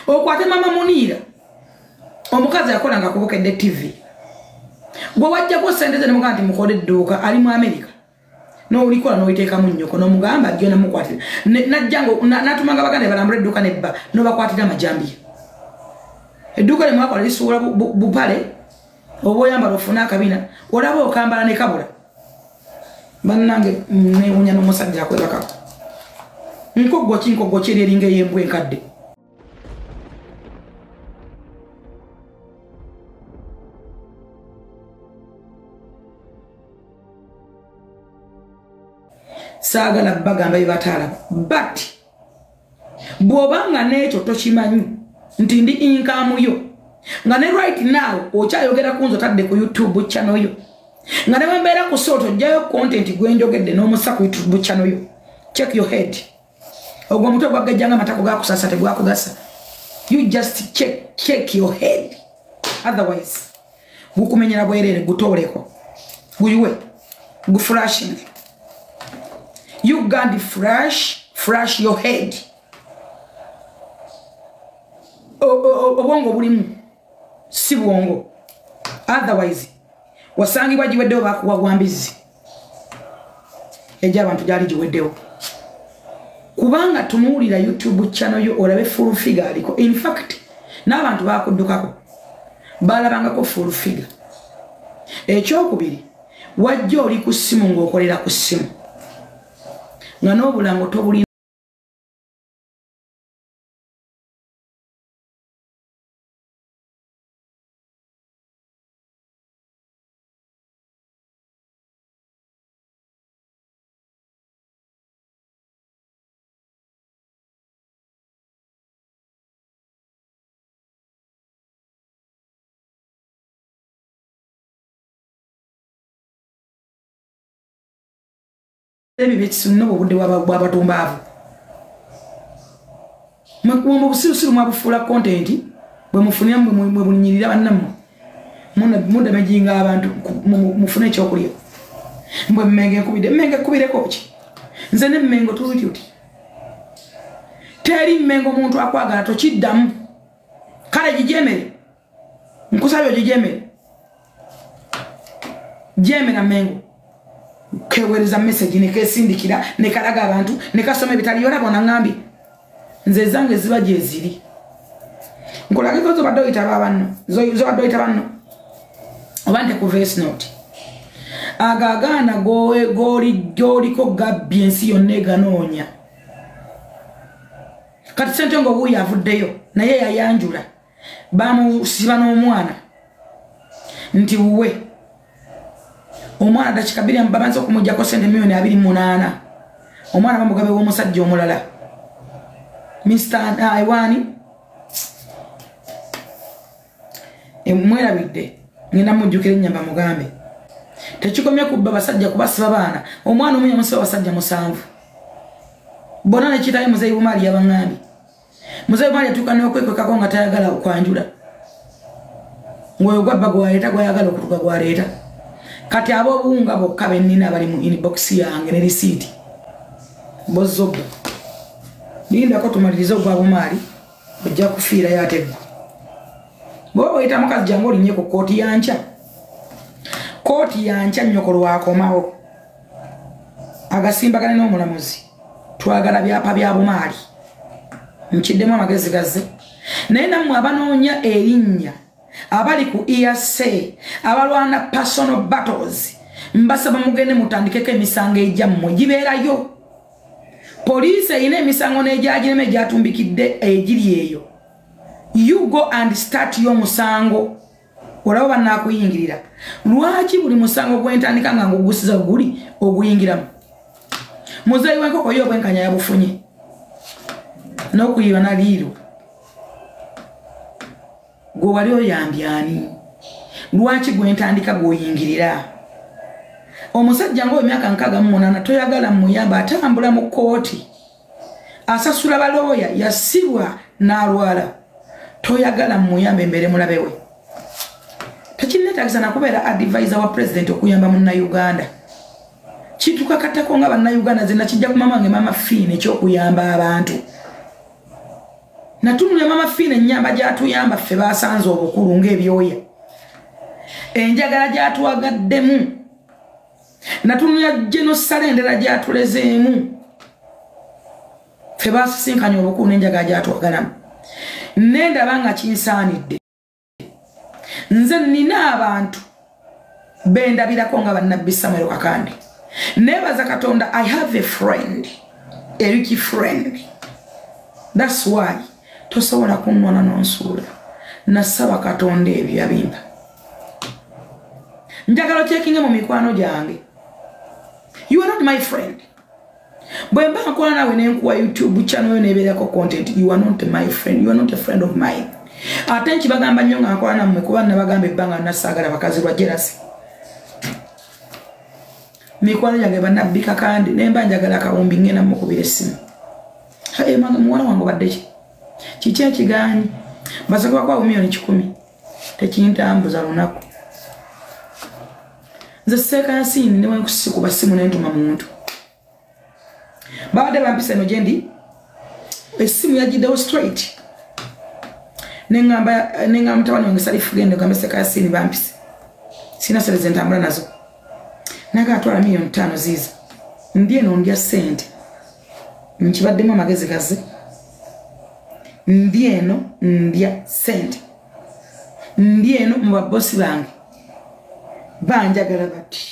Okwate mama Muniira, omukazi yakolanga ku Bukedde TV. Gwe wajjako ssente ze ne mugamba nti mukole edduuka, ali mu America. N'olikola n'oliteekamu nnyoko, n'omugamba ajje namukwatira. Najjanga n'atumanga baganda balambula edduuka nebba, n'obakwatira amajambiya. Edduuka lye mwakola lisuula bupale, oba oyambala ofune akabina, olaba okambala ne kabula. Bannange neewuunya n'omusajja akwebakako. Nkoggo ki nkoggo ki eri eringa ey'embwa enkadde. Saagala bagamba bye bataalaba. But bw'obanga n'ekyo tokimanyi nti ndi income yo, nga ne right now okyayogera ku nze otadde ku YouTube channel yo, nga ne bwe mbeera ku salt ojjayo content gwe njogedde n'omussa ku YouTube channel yo. Check your head. Ogwo omutwe gwagejjanga amatako gakusasa tegwakugasa. You just check your head. Otherwise gukumenyera bwereere, gutooleko, guyiwe, guflashing. You got fresh your head. Obwongo bulimu si bwongo. Otherwise wasangibwa giweddewo bakuwa gwa mbizzi. Egy'abantu gyali giweddewo. Kubanga tunuulira YouTube channel yo olabe full figure aliko. In fact n'abantu bakuddukako balabangako full figure. Ekyokubiri, wajja oli ku ssimu ng'okolera ku ssimu, nga n'obulango tobulina. Ebyo byekisunna obudde bw'abatumbaavu. Mu busirusiru mwabufuula content, bwe mufunira mwe bulinyirira bannammwe. Mudamejinga abantu mufune ekyokulya. Mbwe mmenge nkubidde, mmenge nkubireko ki? Nze ne mmengo tuli tuti. Teri mmengo muntu akwagala tokiddamu. Kale gijemere. Nkusabye ogijemere. Jemera mmengo. Kewereza message nekesindikira nekalaga abantu nekasoma ebitali yolaba onangambye nze zange ziba gyeziri. Nkolageko zobadde oyita banno, zobadde oyita banno oba nte ku verse note. Ago agaana g'oliko gabbye ensi yonna eganoonya. Kati sente ng'owuuyo avuddeyo naye yayanjula bamusiba n'omwana nti wuwe. Omwana dakika bbiri babanza okumuggyako ssente 28,000,000. Omwana bamugabe w'omusajja omulala Mr. Aiwani. Mwerabidde ngenda mujjukira ennyamba mugambe. Tekikomye kubba basajja kubasiba baana. Omwana omu yamusiba basajja 7. Bonna ne kitaawe Muzeeyi Bumaali yabaŋŋambye. Muzeeyi Bumaali yatuuka n'okwekwekako nga tayagala okwanjula. Ng'oyo gwabba gwaleeta gwayagala okutuka gwaleeta. Kati ab'obuwunga bokka be nnina bali mu inbox yange ne risiiti. Bozobba. Lindako tumalirize ogwa Bumaali, ojja kufiirayo ate ggwe. Bw'oba oyita mukazi jangu olinnye ku kkooti ya nkya. Kkooti ya nkya nnyoko lwakomawo. Agasimbagane n'omulamuzi. Twagala byapa bya Bumaali. Nkiddemu amagezi gazze. Naye nammwe abanoonya erinnya, abali ku EAC, abalwana personal battles, mbasaba mugende mutandikeko emisango egyammwe gibeerayo. Poliisi erina emisango n'egyagirema egyatumbikidde egiri eyo. You go and start your musango. Olaba banaakuyingirira. Lwaki buli musango gwentandika nga ngugusiza guli oguyingiramu? Muzeeyi w'enkoko ye obwenkanya yabufunye n'okuyiba naliiro. Gwe wali oyambye ani? Lwaki gwentandika gw'oyingirira? Omusajja ng'oyo emyaka 68 toyagala muyamba, atambula mu kkooti, asasula balooya, yasibwa n'alwala. Toyagala muyambe embeere mulabe we. Tekinneetaagisa nakubeera advisor wa president okuyamba munnayuganda. Kitukakatako nga bannayuganda nze nakijja ku mama wange Mama Fiina eky'okuyamba abantu. Natunulira Mama Fiina ennyamba gy'atuyamba ffe basanze obukulu ng'ebyoya. Enjagala gy'atuwagaddemu. Natunulira Genosale endala gy'atulezeemu. Ffe basisinkanye obukulu n'enjagala gy'atuwagalamu. Nendaba nga kinsaanidde. Nze nina abantu bendabirako nga bannabbi Samuel Kakande. Nebaza Katonda, I have a friend, a rich friend. That's why tosobola kunnona n'onsuula. Nasaba Katonda ebyo yabimpa. Njagala ocekinge mu mikwano gyange. You are not my friend. Bwe mba nkola naawe ne nkuwa YouTube channel yo n'ebeerako content, you are not my friend. You are not a friend of mine. Ate nkibagamba nnyo nga nkola nammwe kuba nabagamba ebbanga nasaagala bakazi lwa jealousy. Mikwano gyange bannabbi Kakande ne mba njagala akawumbi ngenda mukubira essimu. Hey, muwala wange obadde ki? Kiki ekigaanyi? Basooka bakuwa 1,000,000 tekintambuza lunaku. Nze seekansiini ne bwe nkusikuba ssimu ne ntuma muntu. Babadde bampisa eno gye ndi, essimu yagiddewo straight. Ne ŋŋamba mutabani wange Salifu genda ogambe Sekansiini bampise. Sina ssente ze ntambula nazo. Naga atwala 5,000,000 ziizo. Ndi eno ndya ssente. Nkibaddemu amagezi gaze. Ndi eno ndya ssente. Ndi eno mu babosi bange. Banjagala bati.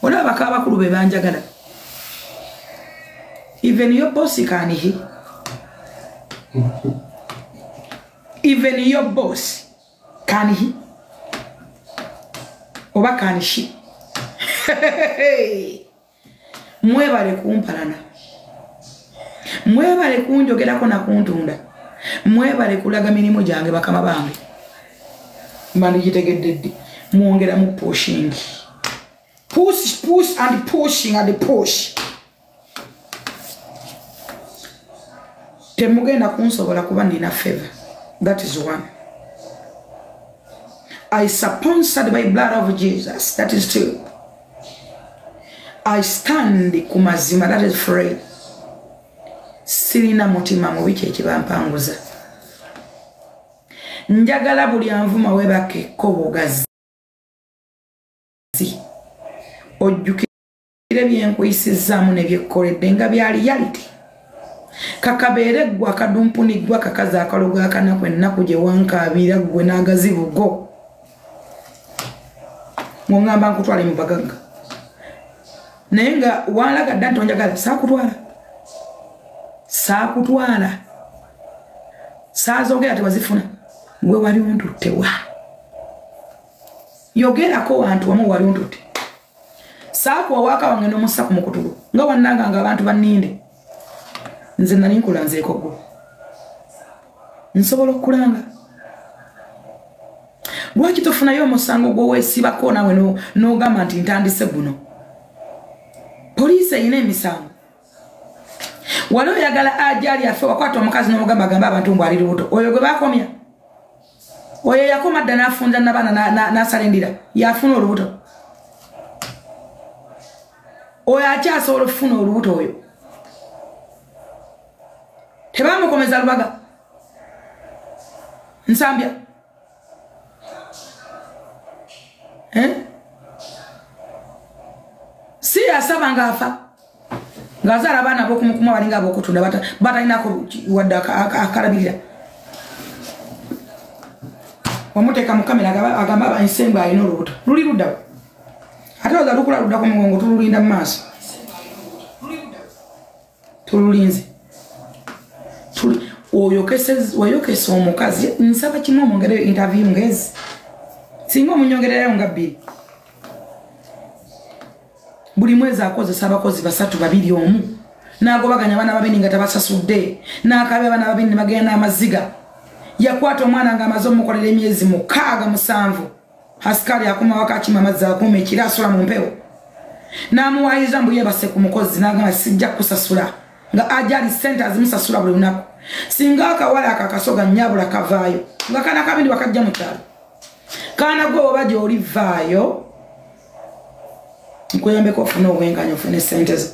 Olaba baka abakulu be banjagala. Even your boss can he. Even your boss can he. Oba can she. Mwebale kumpalana. Mwebale kunjogerako na kuntunda. Mwebale kulaga mirimu gyange bakama bange. Mbandu gitegedde ddi. Mwongeramu pushing. Push, push and pushing and push. Temugenda kunsobola kuba nina favor. That is one. I sponsored by blood of Jesus. That is two. I stand ku mazima. That is three. Sirina mutima mubi kye kibampanguza. Njagala buli anvuma weebake kobugazi. Ojjukire bye nkuyisizzaamu ne byekkoledde nga bya reality. Kakabeere ggwe akadumpuniggwa kakazi akalogo akanaku ennaku gye wankaabira ggwe n'agazibu go. Ng'oŋŋamba nkutwale mu bagagga. Naye nga wanlaga dda nti onjagala, saakutwala. Saakutwala. Saazoogera tewazifuna. Gwe wali ontutte wa? Yogerako wantu wamu wali ontutte. Saakuwa waaka wange n'omussa ku mukutulo. Nga wannanga nga abantu banninde. Nze nali nkulanzeeko ggwe. Nsobola okukulanga. Lwaki tofunayo omusango gw'oweesibako naawe n'ogamba nti ntandise guno? Poliisi erina emisango. Wali oyagala ajali afe wakwata omukazi n'omugamba agamba abantu mbu ali lubuto. Oyo gwe baakomya. Oyo yakoma dda n'afunza n'abaana n'asala endira. Yafuna olubuto. Oyo akyasobola okufuna olubuto oyo. Tebamukomeza lubaga. Nsambya. Si yasaba ng'afa. Ng'azaala abaana ab'okumukuma balinga ab'okutunda batalinako wadde akalabirira. Wamuteeka mu kamera agamba ensembe alina olubuto. Luli ludda. Ate oza lukula ludda ku mugongo tululinda mu maaso. Tululinze. Wayokesa omukazi nsaba kimu omwongereyo interview ngezi. Singa omunyongererayo nga 2. Buli mwezi akozesa abakozi 3 2 1. N'agobaganya abaana babiri nga tabasasudde. N'akaabya abaana babiri ne bagenda n'amaziga. Yakwata omwana ng'amaze omukolera emyezi 6 7. Asikali akoma waka akima amazzi akuuma ekiro asula mu mpewo. N'amuwaayiriza mbu yeebase ku mukozi n'agamba sijja kukusasula. Nga ajali ssente azimusasula buli lunaku. Singa akawala ako akasoga nnyabula kavaayo. Nga kaana kabiri bakajja mu kyalo. Kaana gwe oba gy'oli vaayo. Nkuyambeko ofune obwenkanya ofune ssente zo.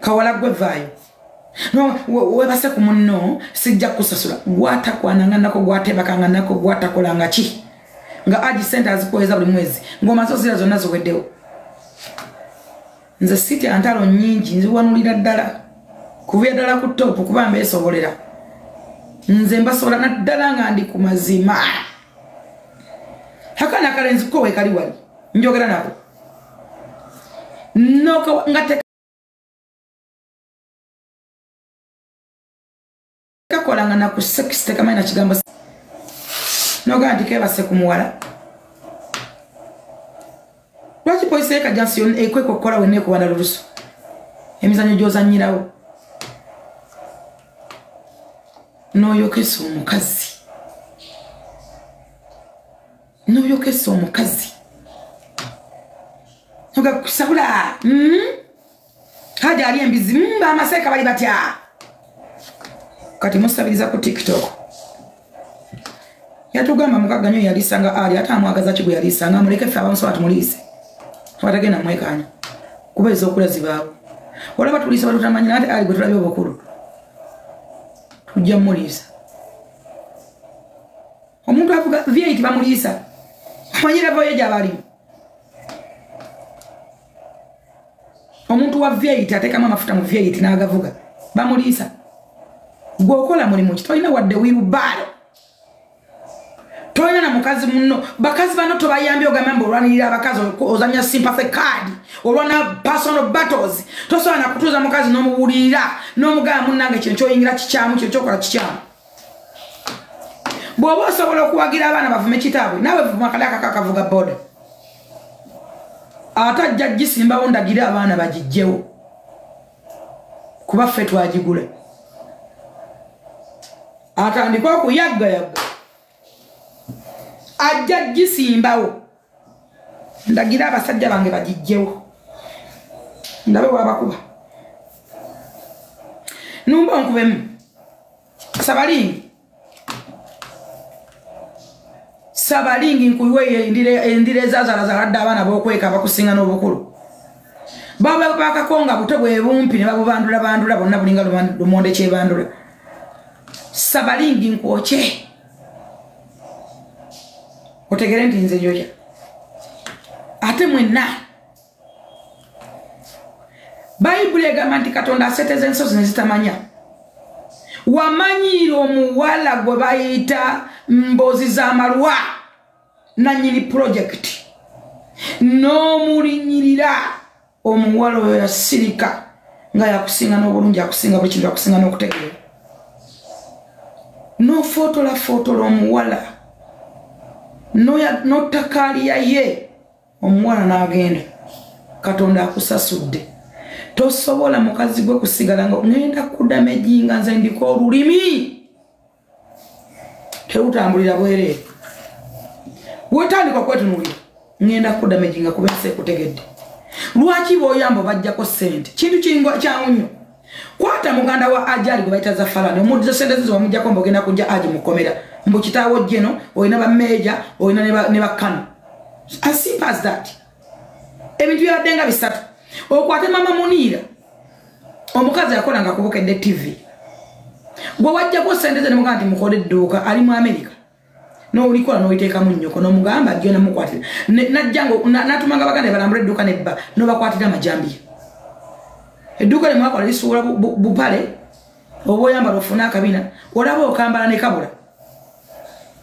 Kawala gwe vaayo. No, webase ku munno sijja kusasula. Gwatakwananga nako gwatebakanga nako gwatakolanga ki? Nga aji sente azikuweza buli mwezi. Ngoma zo zira zonna ziweddewo. Nze siti antalo nnyingi nziwanulira ddala. Kuva ddala ku top kuba mbeesobolera. Nze mbasobola naddala nga ndi ku mazima. Hakana akalenzi ko wekali wali. Njogera nako. Noka nga tekakolanga na ku sex tekamanyi na kigambo. Noga nti keebase ku muwala. Lwaki polisi y'e Kajjansi yonna ekweka okukola wenna ekuwanda lulusu? Emizannyo gy'ozannyirawo. N'oyokesa omukazi. N'oyokesa omukazi. Noga kusabula. Haja ali embizi. Bamaseeka bali batya. Kati musabiriza ku TikTok. Yatugamba mukagga nnyo yaliisanga Ali ate amwagaza ki gwe yaliisanga amuleke ffe abamusobola tumuliise. Twatagenda mwekanya. Kuba ez'okula zibaawo. Olaba tuliisa batutamanyi ate Ali gwe tulabye obukulu. Tujja mmuliisa. Omuntu avuga V8 bamuliisa. Amanyira voye gy'abalimu. Omuntu wa V8 ateekamu amafuta mu V8 n'agavuga. Bamuliisa. Gwe okola mulimu ki? Tolina wadde wheelbarrow. Tolina na mukazi munno. Bakazi bano tobayambye ogamba mbu olwanirira abakazi ozannya sympathy card. Olwana personal battles. Tosobola na kutuuza mukazi n'omubuulirira n'omugamba munnange kino ky'oyingira kikyamu kino ky'okola kikyamu. Bw'oba osobola okuwagira abaana bavume kitaabwe naawe vuma akadaka kakavuga boda. Ate ajja gisimbawo ndagire abaana bagijjewo. Kuba ffe twagigula. Atandika okuyaggayagga. Ajja gisimbawo. Ndagira abasajja bange bagijjewo. Ndabe wabakuba. Numba onkubemu. Sabalingi. Sabalingi nkuyiwe endire ezaazalazala abaana b'okweka abakusinga n'obukulu. Baba bakakonga buto bwe bumpi ne babubandula bandula bonna bulinga lumonde kyebandula. Sabalingi nkwokye. Otegere nti nze njoja. Ate mwenna. Bayibuli egamba nti Katonda aseteza ensozi ne zitamanya. Wamanyiira omuwala gwe bayita Mbozi z'amalwa nannyini project. N'omulinnyirira omuwala oyo yasirika nga yakusinga n'obulungi akusinga buli kintu akusinga n'okutegeera. N'ofootola footola omuwala. N'ottakaaliya ye omuwala n'agenda. Katonda akusasudde. Tosobola mukazi gwe kusigala nga ngenda kudamejinga nze ndiko olulimi. Terutambulira bwereere. Bw'otandika okwetunuulira ngenda kudamejinga kuba ensi ekutegedde. Lwaki bw'oyamba bajjako ssente? Kintu kyangu nnyo. Kwata muganda wa Ajali gwe bayita Zafalani omuddiza ssente ze wamuggyako mbu ogenda kujja Aji mukomera. Mbu kitaawo jeno olina bammeeja olina ne bakkano. As simple as that. Ebintu byabadde nga bisatu. Okwate mama Muniira omukazi yakolanga ku Bukedde TV. Gwe wajjako ssente ze ne mugamba nti mukole edduuka ali mu America. N'olikola n'oliteekamu nnyoko n'omugamba ajje namukwatira. Najjanga n'atumanga baganda balambula edduuka nebba n'obakwatira amajambiya. Edduuka lye mwakola lisuula bupale oba oyambala ofune akabina olaba okambala ne kabula.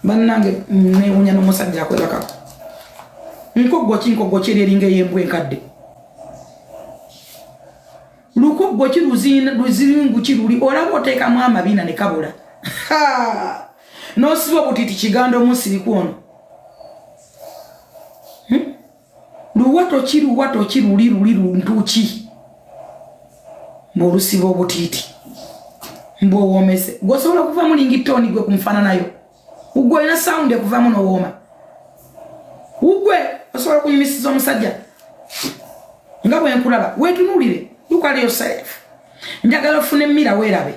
Bannange neewuunya n'omusajja akwebakako. Nkoggo ki eri eringa ey'embwa enkadde? Lukoggo ki luzingu ki luli olaba oteekamu amabina ne kabula. N'osiba obutiiti kiganda omusiriku ono. Luwato ki luli luntu ki? Mbw'olusiba obutiiti. Mbw'owoomese. Gwe osobola okuvamu ringtone gwe ku nfaananayo. Ggwe olina sound ekuvaamu n'owooma. Ggwe osobola okunyumisiza omusajja. Nga bwe nkulaba weetunuulire. Look at yourself. Njagala ofune emmira weerabe.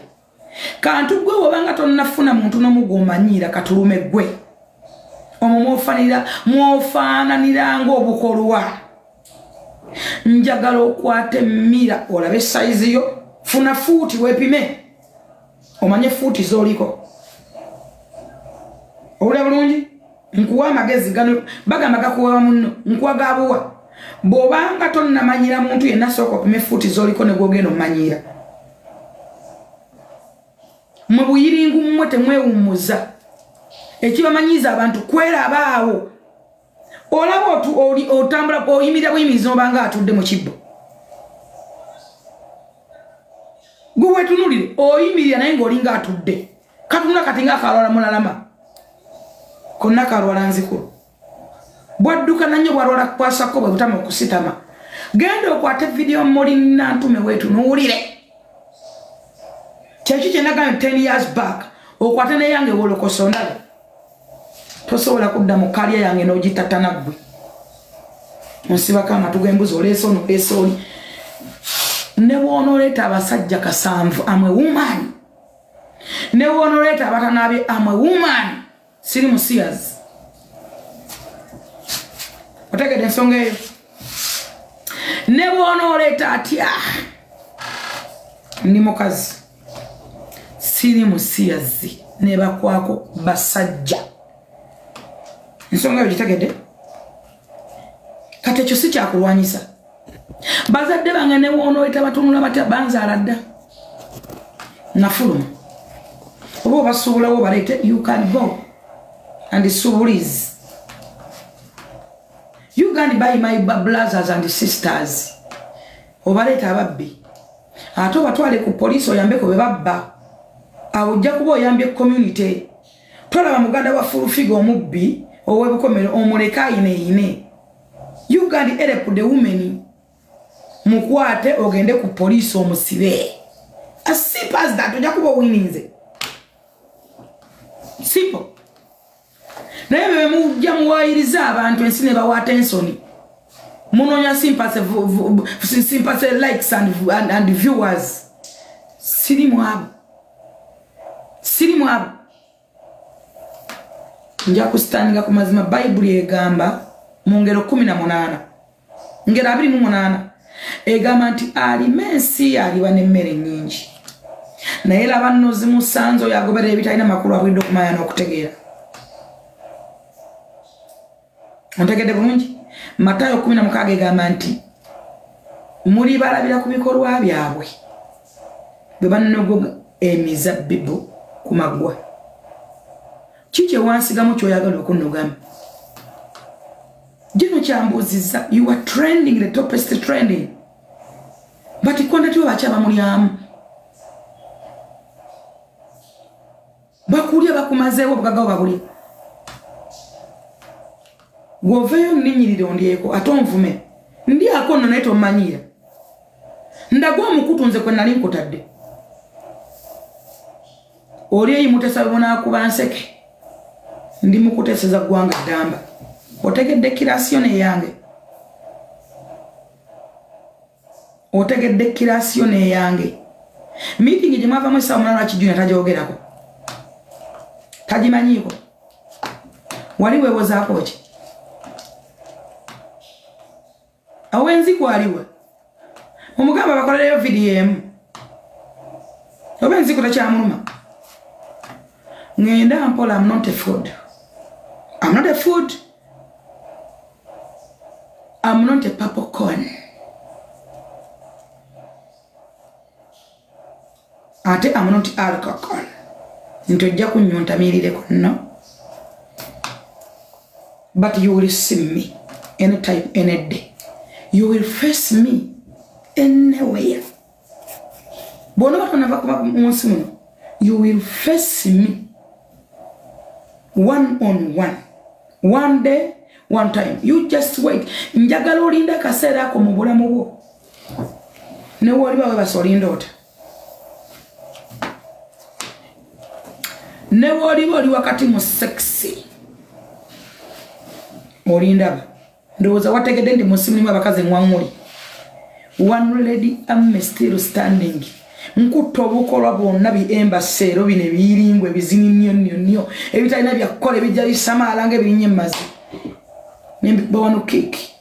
Kantu gwe bw'obanga tonnafuna muntu n'omu gw'omanyiira katulume ggwe. Omwo mwofaananira ng'obukolwa. Njagala okwate mira olabe size yo, funa fuuti weepime. Omanye fuuti z'oliko. Owulira bulungi? Nkuwa amagezi gano bagamba gakuwa munno, nkuwa gabuwa. Bw'obanga tonnamanyira muntu yenna sooka opime fuuti z'oliko ne gw'ogenda omumanyira. Mwe buyiringu mmwe temwewummuza. Ekibamanyiiza abantu kweraba awo. Olaba otambula oyimirira buyimirizi n'obanga atudde mu kibbo. Gwe weetunuulire oyimirira naye ng'olinga atudde. Katunula kati ng'akalwala mulalama. Konna kalwala nzikulu. Bwadduka nannyo bwalwala kukwasako bwe butama okusitama. Genda okwate vidiyo muli Nantume weetunuulire. Kyeki kye nagambye 10 years back okwate neyange wolokoso ndabe. Tosobola kudda mu kalya yange n'ogitatana ggwe. Onsibako amatu g'embuzi oleese ono oleese oli. Ne bw'onooleeta abasajja 7 amwe woman. Ne bw'onooleeta abatanaabye amwe woman. Siri musiyazi. Otegedde ensonga eyo? Ne bw'onooleeta atya? Ndi mukazi. Siri musiyazi. Ne bakwako basajja. Ensonga eyo gitegedde? Kati ekyo si kyakulwanyisa. Bazadde bange ne bw'onooleeta batunula batya banzaala dda. Nafuluma. Oba obasuubulawo baleete, you can go and subulize. You can buy my brothers and sisters. Obaleeta ababbi. Ate obatwale ku poliisi oyambeko be babba. Awo ojja kuba oyambye community. Tolaba muganda wa Full-Figure omubbi ow'ebukomero omuleka ayine. You can help the women. Mukwate ogende ku poliisi omusibe. As simple as that, ojja kuba owininze. Simple. Naye bwe mujja muwayiriza abantu ensi ne bawa attention. Munoonya sympathy likes and viewers. Siri mwabo. Siri mwabo. Nja kustandinga ku mazima. Bayibuli egamba mu ngero 18. Ngero 28 egamba nti alima ensi aliba n'emmere nnyingi. Naye laba nno zimusanze oyo agoberera ebitalina makulu abulidde okumanya n'okutegeera. Ontegedde bulungi? Matayo 16 egamba nti muli balabira ku bikolwa byabwe bwe banogoga emizabbibu ku maggwa. Ki kye wansigamu ky'oyagala okunnogamu? Gino kyambuuzizza, you are trending, the topest trending. But quantity bakyaba mulyamu. Bakulya bakumazeewo obugagga babulya. Gwoveeyo nninnyirire ondyeko ate onvume. Ndyako nno naye tommanyiira. Ndaga omukutu nze kwe nali nkutadde. Oli eyimutesa bwe nseke. Ndi mukuteeseza ggwanga ddamba. Otegedde kirasiyo n'eyange. Otegedde kirasiyo n'eyange. Meeting gye mwavamu essaawa 8 lwaki Junior tagyogerako? Tagimanyiiko. Wali weewozaako ki? Awo enziku aliwa. Omugamba bakolereyo vidiyo emu. Oba enziku takyamuluma. Ngenda mpola, I'm not a food. I'm not a food. I'm not a purple corn. Ate I'm not alcohol. Nti ojja kunnyonta no. But you will see me anytime, any day. You will face me anywhere. Bw'onoba tonnava kuba mu nsi muno, you will face me one on one. One day, one time. You just wait. Njagala olinda akaseera ako mu bulamu bwo. Ne w'oliba weebase olinda ota. Ne w'oliba oli wakati mu sexy. Olindaba. Ndowooza wategedde nti mu nsi mulimu abakazi ŋŋwaŋŋuli. One lady am still standing. Nkutta obukolwa bwonna bi embassy ero bino ebiyiringwa ebizini nnyo nnyo nnyo ebitalina byakukola ebijja bisamaala ng'ebirinnyo emmazi. Nembikuba wano keeki.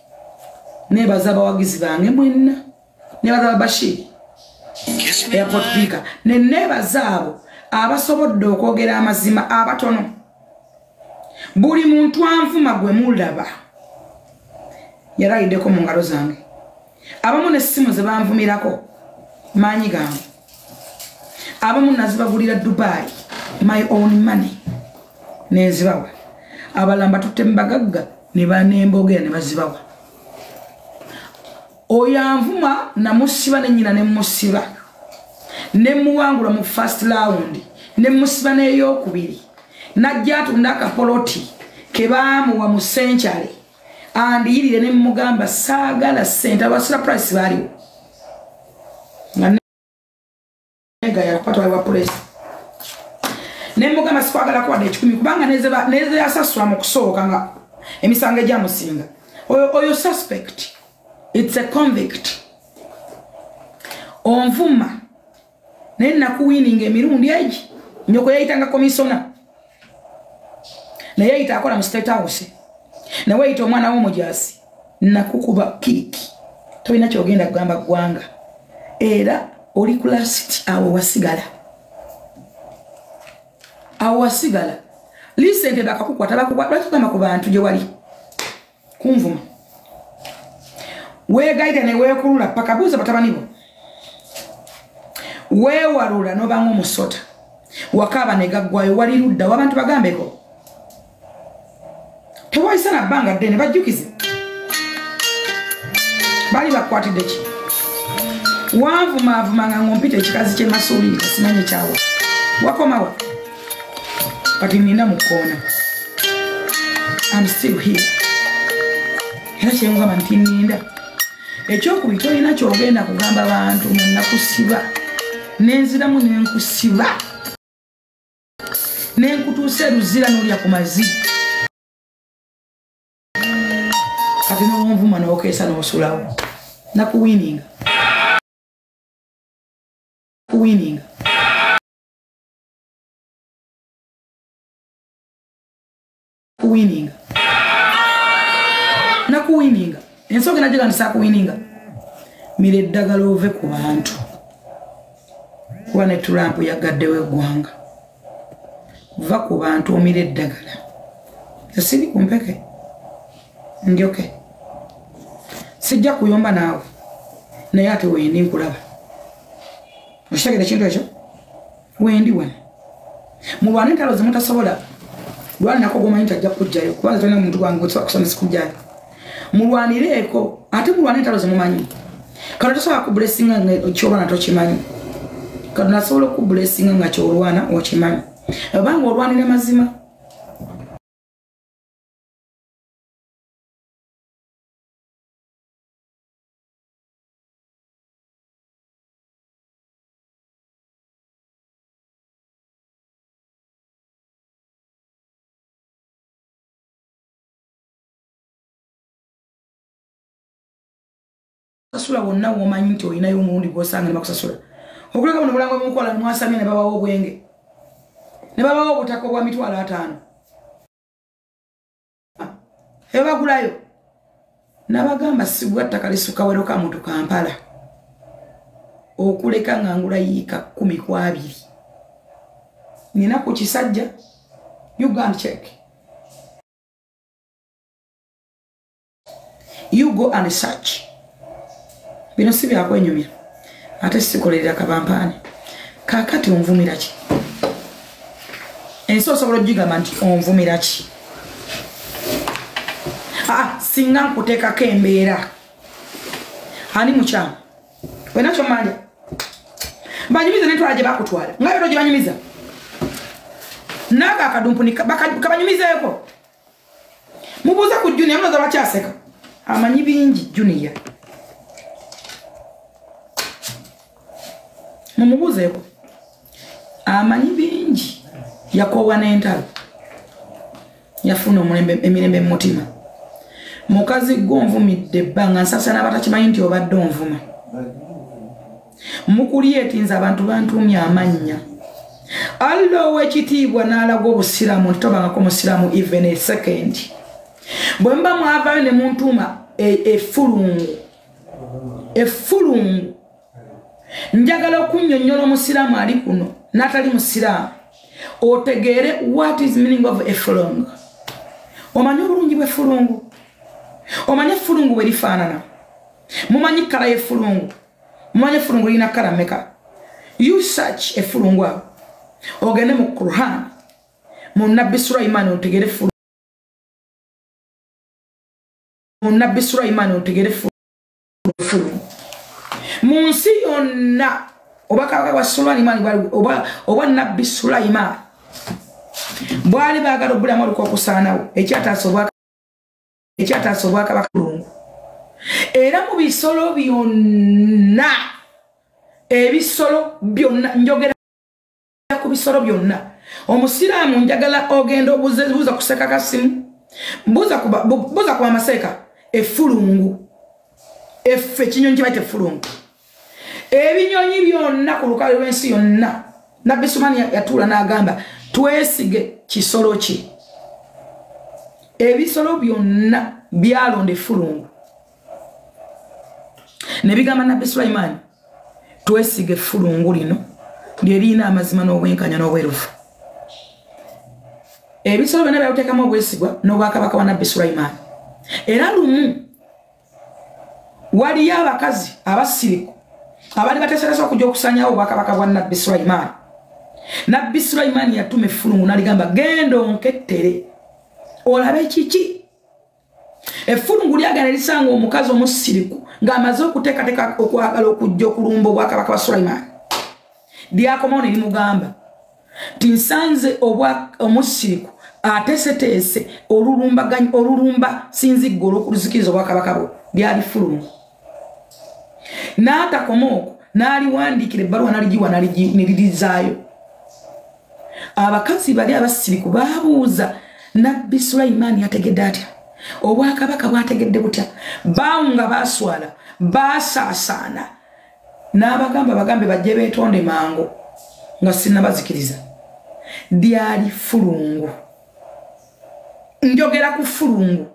Nebaza abawagizi bange mwenna. Nebaza Bashir airport speaker. Ne nebaza abo abasobodde okwogera amazima abatono. Buli muntu anvuma gwe mulaba yalayiddeko mu ngalo zange. Abamu n'essimu ze banvumirako maanyi gange. Abamu nazibagulira Dubai, my own money, nenzibawa. Abalala mbatutte mu bagagga ne banembogera ne bazibawa. Oyo anvuma namusiba ne nnyina ne mmusiba, ne mmuwangula mu first round, ne mmusiba n'eyokubiri. Najja atunda akapoloti ke baamuwa mu century, andiyirire ne mmugamba saagala ssente. Abasula price baaliwo nga negaya kupata wa police. Ne mmugamba sikwagala kuwadde 10 kubanga neze yasasula mu kusooka nga emisango egyamusinga. Oyo suspect, it's a convict. Onvuma naye nakuwininga emirundi egi. Nnyoko yayitanga komisona, naye yayita akola mu State House, nawe yayita omwana w'omujaasi. Nakukuba kiiki, tolina kyogenda kugamba ggwanga, era oli ku last awo wasigala. Awo wasigala. Lisente bakakukwata bakukwata lwaki tugamba ku bantu gye wali kunvuma. Weegayita ne weekulula paka buuza batabani bo. Weewalula n'obanga omusota. Wakaaba ne gaggwayo wali ludda w'abantu bagambeko. Tewayisa na bbanga ddene bajjukize. Baali bakwatidde ki? Wanvumaavuma nga ng'ompita ekikazi ky'e Masuuliri simanyi kyawa. Wakomawa? Kati nina mu kkoona. I'm still here. Era kye ngamba nti nninda. Ekyokubiri tolina ky'ogenda kugamba bantu nga nakusiba. Nenziramu ne nkusiba. Ne nkutuusa eruzira n'olya ku mazzi. Kati n'onvuma n'okeesa n'osulawo. Nakuwininga. Kuwininga. Kuwininga. Nakuwininga. Ensonga najja nti saakuwininga. Mira eddagala ove ku bantu. Kuba ne Trump yagaddewo eggwanga. Va ku bantu omira eddagala. Siri ku mpeke. Ndyoke. Sijja kuyomba naawe. Naye ate wendi nkulaba. Okitegedde ekintu ekyo? Wendi wano. Mulwane entalo ze mutasobola. Lwaninako gw'omanyi nti ajja kukujjayo. Kubanga tolina muntu wange gwe kusoma sikujjayo. Mulwanireeko ate mulwane entalo ze mumanyi. Kano tosobola kubulesinga nga ky'olwana tokimanyi. Kano nasobola okubulesinga nga ky'olwana okimanyi. Obanga olwanira mazima. Sasula wonna w'omanyi nti olinayo omulundi gw'osanga ne bakusasula. Okuleka buno bulango bw'omukola mwasamye ne babawa obwenge. Ne babawa obutaka obwa 500,000. Ebagulayo. Nabagamba sigwa ttaka lisuka wero ka muntu Kampala. Okuleka nga ngula yiika 12. Nina ku kisajja, you go and check. You go and search. Bino si byakwenyumya. Ate sikolerera kabampaani. Kaakati onvumira ki? Ensi osobola okugigamba nti onvumira ki? Singa nkuteekako embeera. Ani mukyamu? Wena ky'omanja? Banyumize n'entwala gye bakutwala. Nga yo gye banyumiza. Naako akadumpuni kabanyumizeeko. Mubuuze ku Junior, munoza lwakyaseka. Amanyi bingi Junior. Mumubuuzeeko. Amanyi bingi. Yakoowa n'entalo. Yafuna emirembe mu mutima. Mukazi gwe onvumidde ebbanga nsasa n'abatakimanyi nti obadde onvuma. Mukulyetinza abantu bantuumye amannya. Allah ow'ekitiibwa n'alaga obusiraamu nti tobangako musiraamu even a second. Bwe mba mwavaayo ne muntuuma Efulungu. Efulungu. Njagala okunnyonnyola omusiraamu ali kuno n'atali musiraamu otegeere what is meaning of efulungu. Omanyi obulungi bw'effulungu? Omanyi effulungu bwe lifaanana? Mumanyi kkala y'effulungu? Mumanyi effulungu lirina kkala mmeka? You search effulungu awo ogende mu Quran mu Nabbi Sulaiman otegere effulungu. Mu Nabbi Sulaiman otegere effulungu. Mu nsi yonna oba kabaka wa Sulaiman oba Nabbi Sulaiman bwali baagala obulamu olukokusaanawo ekyataasa obwakabaka bulungu. Era mu bisolo byonna, ebisolo byonna, njogera ku bisolo byonna. Omusiraamu njagala ogenda obuuza kuseka kasimu, mbuuza ku amaseeka effulungu, effe ekinyonyi kye bayita effulungu. Ebinyonyi byonna ku lukalu lw'ensi yonna, Nabbi Sulaiman yatuula n'agamba twesige kisolo ki. Ebisolo byonna byalonda effulungu ne bigamba Nabbi Sulaiman twesige effulungu lino lyerina amazima n'obwenkanya n'obwerufu. Ebisolo byonna byabuteekamu obwesigwa n'obwakabaka wa Nabbi Sulaiman. Era lumu waliyo abakazi abasiriku abaali bateesereza okujja okusaanyawo obwakabaka bwa Nabbi Sulaiman. Nabbi Sulaiman yatuma effulungu n'aligamba genda onkettere olabe kiki. Effulungu lyagenda lisanga omukazi omusiriku ng'amaze okuteekateeka okwagala okujja okulumba obwakabaka bwa Sulaiman. Lyakomawo ne limugamba nti nsanze omusiriku ateeseteese olulumba sinzigga olw'okuluzikiriza obwakabaka bwo. Lyali fulungu. N'atakoma okwo n'aliwandiikira ebbaluwa n'aligiwa ne lirizaayo. Abakazi bali abasiriku baabuuza Nabbi Sulaiman yategedde atya? Obwakabaka bwategedde butya? Baawunga baaswala, baasaasaana. N'abagamba bagambe bajje beetonde mangu nga sinnabazikiriza. Lyali fulungu. Njogera ku fulungu.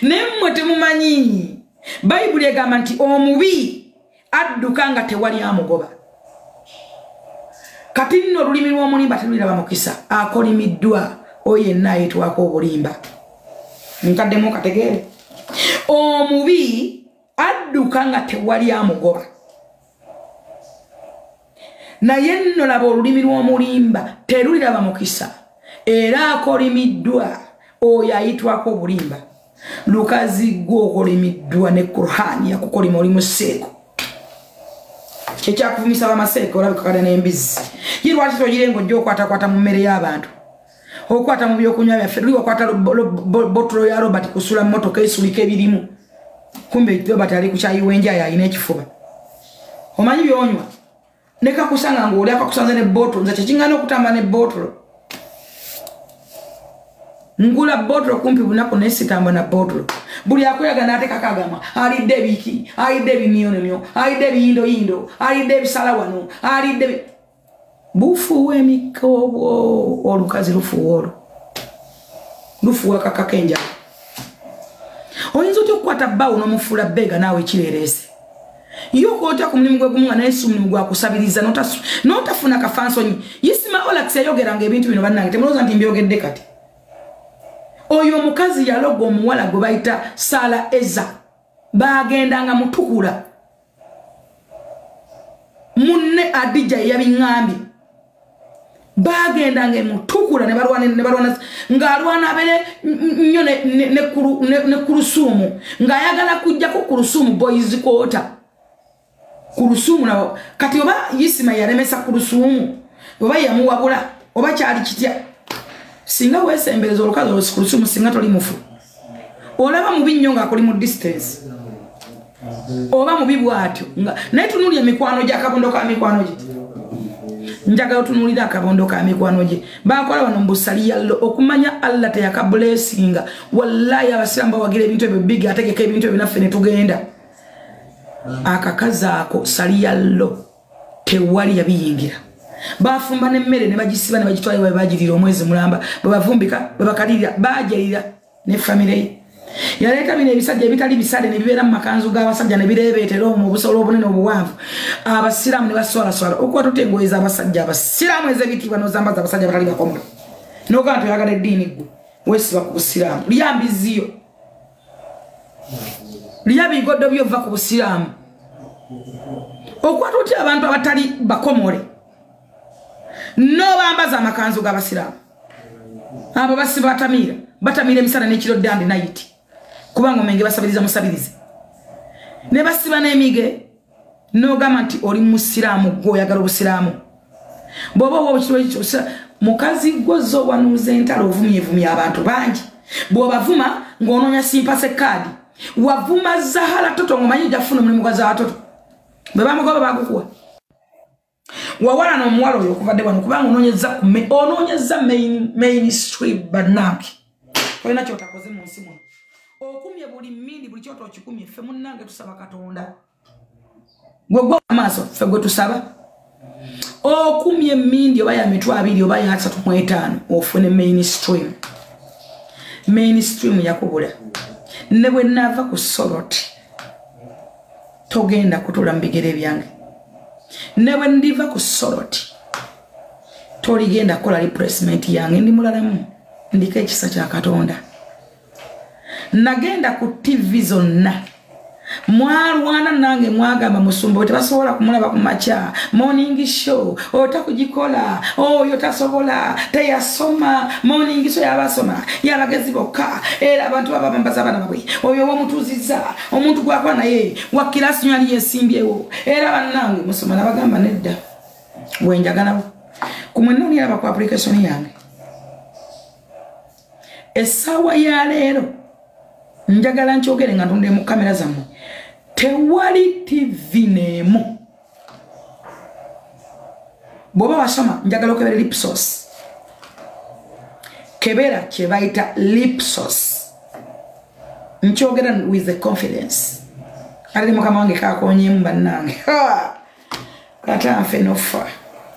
Naye mmwe temumanyi. Bayibuli egamba nti omubi adduka nga tewali amugoba. Kati nno olulimi lw'omulimba teruliraba mukisa, akolimiddwa oyo yenna ayitwako obulimba. Nkaddemu kategeere. Omubi adduka nga tewali amugoba. Naye nno laba olulimi lw'omulimba teruliraba mukisa, era akolimiddwa oyo ayitwako obulimba. Lukazi gwe okolimiddwa ne Kurhani yakukolima oli museeko. Kyekyakuvumisa bamaseeka olabika kale n'embizzi. Ye lwaki togira ng'ojja okwatakwata mu mmere y'abantu? Okwata mu byokunywa byaffe, luli wakwata botolo ya Robert kusula mmotoka esulika ebirimu. Kumbe Robert ali ku kyayi w'enjayi alina ekifuba. Omanyi by'onywa? Ne kakusanga ng'oli akakusanze ne botolo, nze kyekiŋŋaana okutamba ne botolo. Ngula botolo kumpi bunaku naye sitamba na botolo. Buli akweyagala n'ateekako agamba alidde ebiki, alidde ebimyononyo, alidde ebiyindoyindo, alidde ebisala wano, alidde bufuuwa emikka obwo. Olukazi lufuuwa olwo, lufuuwa kakako enjala. Oyinza otya okukwata bbaawo n'omufuula bbeega naawe ekireereese? Ye okootya ku mulimu gwe gumu nga naye si mulimu gwa kusabiriza n'otafuna kafansonyi. Isma Olax yayogeranga ebintu bino bannange, temulowooza nti mbyogedde kati. Oyo omukazi yaloga omuwala gwe bayita Sala Eza, baagendanga mutukula. Munne Adija yabiŋŋambye. Baagendanga emutukula ne balwana ng'alwana abeere nnyo ne kulusuumu, ng'ayagala kujjako kulusuumu boys quarter. Kulusuumu nabo kati oba Isima yalemesa kulusuumu oba yamuwabula oba kyali kitya. Singa weesembereza olukazi olwo kulusuumu singa toli mufu. Olaba mubi nnyo ng'akuli mu distance. Oba mubi bw'atyo. Naye tunuulira emikwano gye, akabondo ka mikwano gye. Njagala otunuulira akabondo ka mikwano gye. Baakola wano mu busaliya okumanya Allah teyakabulesinga. Wallahi abasiraamu bawagira ebintu ebyo big, ategeka ebintu ebyo naffe ne tugenda. Akakazi ako saliyallo tewali yabiyingira. Bafumba n'emmere ne bagisiba ne bagitwala we bagirira omwezi mulamba, bwe bavumbika bwe bakalirira bajalira ne famire ye. Yaleeta bino ebisajja ebitali bisale ne bibeera mu makanzu g'abasajja ne bireebeetera omwo obusolo obunene obuwanvu. Abasiraamu ne baswalaswala. Okuba tutya engoye z'abasajja abasiraamu ez'ebitiibwa n'ozambaza abasajja abatali bakomole. N'ogamba nti oyagala eddiini ggwe, weesiba ku busiraamu. Lya mbiziyo. Lya bigoddo by'ova ku busiraamu. Okwata otya abantu abatali bakomole n'obambaza amakanzu g'abasiraamu. Abo basiba batamiira, batamiira emisana n'ekiro day and night. Kubanga omwenge basabiriza musabirize. Ne basiba n'emige n'ogamba nti oli musiraamu ggwe oyagala obusiraamu. Bw'oba owa obukitibwa mukazi gwo zo wanuuza entalo ovumyevumya abantu bangi. Bw'obavuma ng'onoonya simpase kaadi. Wavuma Zahara Toto ng'omanyi ojja kufuna omulimu gwa Zahara Toto. Bwe bamugoba bagukuwa. Wawala n'omuwala oyo okuva dde wano kubanga onoonyezza mainstream bannange. Tolina ky'otakoze mu nsi muno. Okumye buli mmindi buli ky'ota okikumye ffe munnange tusaba Katonda. Gwe gwe amaaso ffe gwe tusaba. Okumye emmindi oba ya 20 oba ya 35 ofune mainstream. Mainstream yakubula. Ne bwe nnaava ku Soroti togenda kutuula mu bigere byange. Ne bwe ndiva ku Soroti toligenda kukola replacement yange. Ndi mulalamu, ndiko ekisa kya Katonda. Nagenda ku TV zonna. Mwalwana nange mwagamba musumba tebasobola kumulaba ku makya. Morning show otakugikola, oyo tasobola, teyasoma. Morning show yabasoma yabagezi bokka, era abantu babambaza abaana babwe. Oyo womutuuzizza omuntu gwakola naye wa kirasi yali yesimbyewo. Era bannange musoma nabagamba nedda wenjagalawo kumwe niraba ku application yange. Essaawa ya leero njagala nkyogere nga ntunde mu kamera zammwe. Tewali TV n'emu. Bw'oba wasoma njagala okebere Lipsos. Kebera kye bayita Lipsos. Nkyogera with the confidence. Ate mukama wange kakoonyeemu bannange. Kata nfe nofa.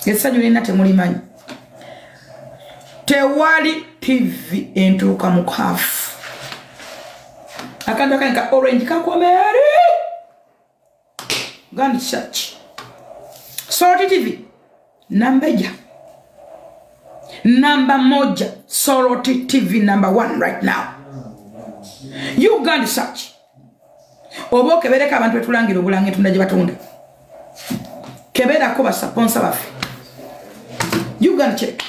Essanyu lirina temulimanyi. Tewali TV entuuka mu kaafu. Akantu akange ka orange kakomeri. Gandi church. Soroti TV. Nambeja. Namba 1. Soroti TV number 1 right now. You gandi search. Oba okebereko abantu betulangira obulange etunda gye batunda. Keberako basaponsa baffe. You gandi check.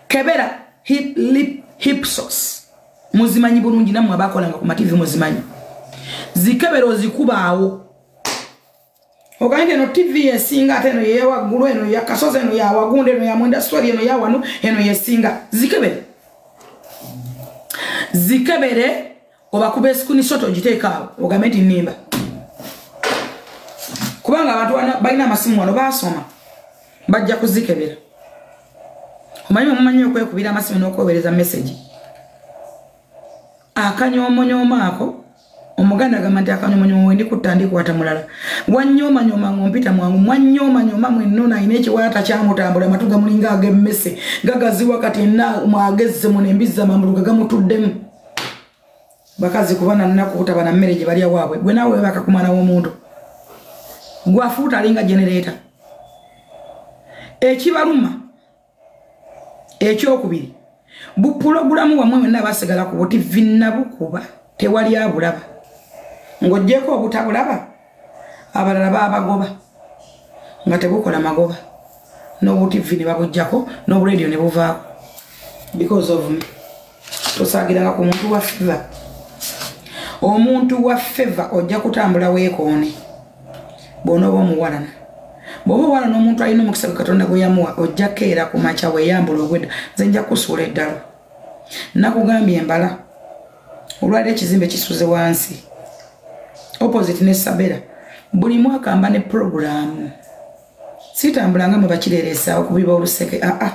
Kebera hip lip hip sauce. Muzimanyi bulungi nammwe abakolanga ku mativi muzimanyi. Zikebera ozikubaawo. Ogambye eno TV yesinga ate eno yewaggulu eno ya kasozi eno ya wagunde eno ya mwenda story eno ya wano eno yesinga. Zikebere. Zikebere obakuba screenshot ogiteeka awo ogambe nti nnimba. Kubanga abantu balina amasimu wano baasoma bajja kuzikebera. Omanyi mumanyi okwekubira amasimu n'okwewereza message. Akanyomonyoma ako omuganda agamba nti akanyomonyoma wendi kutandika mulala. Wanyoomanyoma ng'ompita mwangu, mwanyoomanyoma mwenno alina ekiwaata kyamutambula amatu gamulinga ag'emmese gagaziwa kati enna mwagezze muno embizzi amambuluga gamutuddemu. Bakazi kuba na nnaku kutaba na mmere gye balya waabwe. Gwe naawe weebaka ku mwana w'omuntu. Gwafuuta alinga genereeta. Ekibaluma ekyokubiri, bupulogulamu wammwe mwenna abasigala ku buti vinnabukuba tewali abulaba. Ng'oggyeko obutabulaba abalala baabagoba nga tebukola magoba n'obutivi ne babuggyako n'obuleediyo ne buvaako because of me. Tosaagiranga ku muntu wa favor. Omuntu wa favor ojja kutambula weekoone bw'onooba omuwalana. Bw'oba owalana omuntu alina omukisa gwe Katonda gwe yamuwa ojja keera ku makya weeyambula ogwedda. Nze nja kusuula eddalo. Nakugambye embala olwaliro ekizimbe kisuze wansi opposite ne Sabera. Buli mwaka mba ne purogulaamu. Sitambulanga mwe bakireeresa okubiba oluseke. Aa,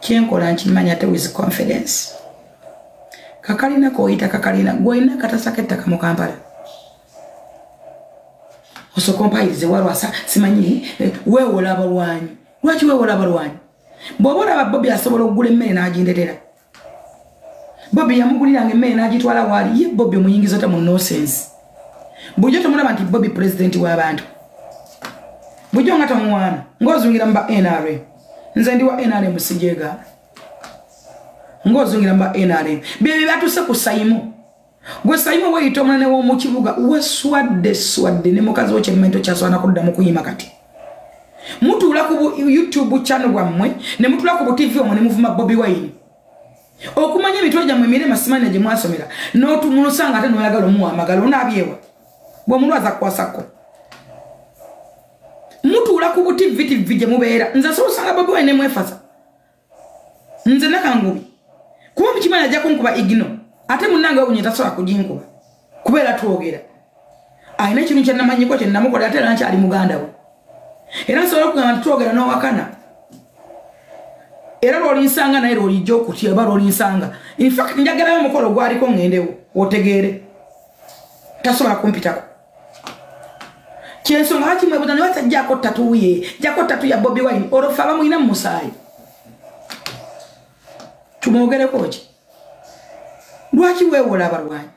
kyenkola nkimanya ate with confidence. Kakalina k'oyita kakalina gw'olina akatasa k'ettaka mu Kampala. Osooka ompayirize walwasa simanyi weewola abalwanyi. Lwaki weewola abalwanyi? Bw'oba olaba Bobi asobola okugula emmere n'agindetera. Bobi yamuguliranga emmere n'agitwala waali. Ye Bobi omuyingiza ta mu nonsense. Bulijjo tomulaba nti Bobi pulezidenti w'abantu. Bulijjo nga tomuwaana ng'ozungira mu ba NRM. Nze ndi wa NRM sijeegaana. Ng'ozungira mu ba NRM. Bye byatuse ku Saimo. Gwe Saimo weeyita omunene w'omu kibuga waswadde swadde ne mukazi wo kyemmento kyaswana kuddamu kuyima kati. Mutuula ku YouTube channel bwammwe ne mutuula ku TV omwo ne muvuma Bobi Wine. Okumanya emitwe gyammwe mirema simanya gye mwasomera n'otumusanga ate n'oyagala omuwa amagalo onaabyewa. Bw'omulwaza kukwasako. Mutuula ku TV TV gye mubeera. Nze nsobola osanga Bobi Wine ne mwefaza. Nze Nakangubi. Kuba mukimanyi ajja kunkuba igno. Ate munnange wabunye tasobola kuginkuba. Kubeera twogera. Alina ekintu kye namanyiko kye namukola ate era nkyali muganda we. Era nsobola okugamba nti twogera n'owakana. Era lw'olinsanga naye lw'olijja okutya oba lw'olinsanga. In fact njagalayo omukolo gwaliko ŋŋendewo otegeere. Tasobola kumpitako. Kyensonga lwaki mwebuuza ne batajjaako tattoo ye, jjako tattoo ya Bobi Wine olwo ffe abamulina mu musaayi. Tumwogereko ki? Lwaki weewola abalwanyi?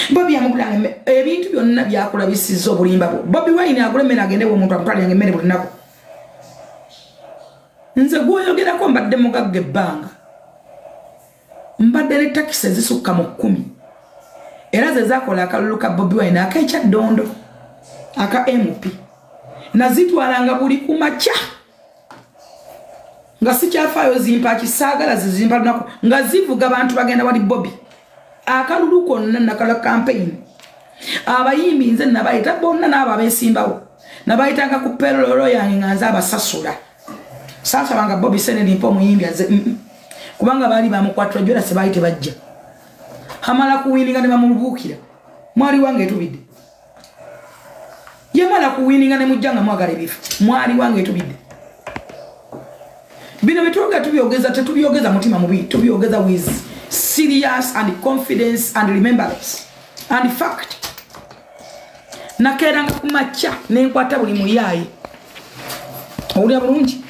Bobi yamugulanga ebintu byonna byakulabisizza obulimba bwo. Bobi Wine agula emmere agende w'omuntu amutwaliranga emmere buli lunaku. Nze gw'oyogerako mbadde mugagga ebbanga. Mbadde ne takisi ezisukka mu 10. Era ze zaakola akalulu ka Bobi Wine ak'ekyaddondo aka MP. Nazitwalanga buli ku makya. Nga sikyafaayo zimpa kisaagala zizimpa lunaku nga zivuga bantu bagenda wali Bobi. Akalulu konna nakala campaign. Abayimbi nze nabayita bonna n'abo abeesimbawo. Nabayitanga ku payroll yange nga nze abasasula. Saasabanga Bobi Sene mpa omuyimbi aze kubanga baali bamukwatula jjo era sebaali tebajja. Amala kuwininga ne bamulubuukira. Mwali wange etubidde. Yamala kuwininga ne mujja nga mwagala ebifo. Mwali wange etubidde. Bino bye tubyogeza tetubyogeza mutima mubi, tubyogeza with serious and confidence and remembrance and fact. Nakeeranga ku makya ne nkwata buli muyaayi. Owulira bulungi?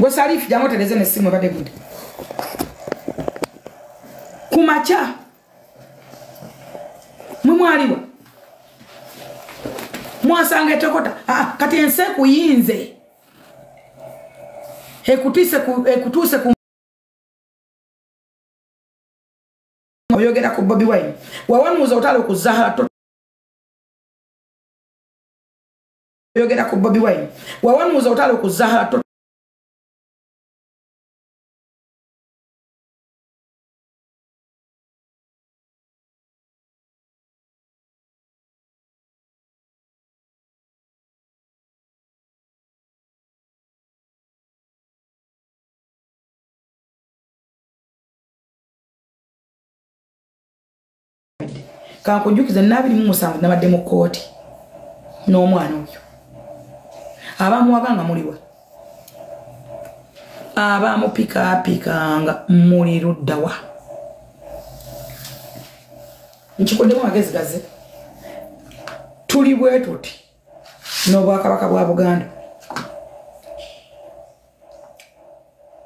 Gwe Salifu jangu otereze n'essimu ebadde gudde. Ku makya mwe mwaliwa mwasanga etokota. Kati ensi ekuyinze ekutuuse ku oyogera ku Bobi Wine. Wawanuuza otalo ku Zahara oyogera ku Bobi Wine. Wawanuuza otalo ku Zahara Kankujukiza 27 nabadde mu kkooti n'omwana oyo. Abamuwaganga muliwa. Abamupikaapikanga muli ludda wa. Nkikuddemu amagezi gaze. Tuli bwe tuti n'Obwakabaka bwa Buganda.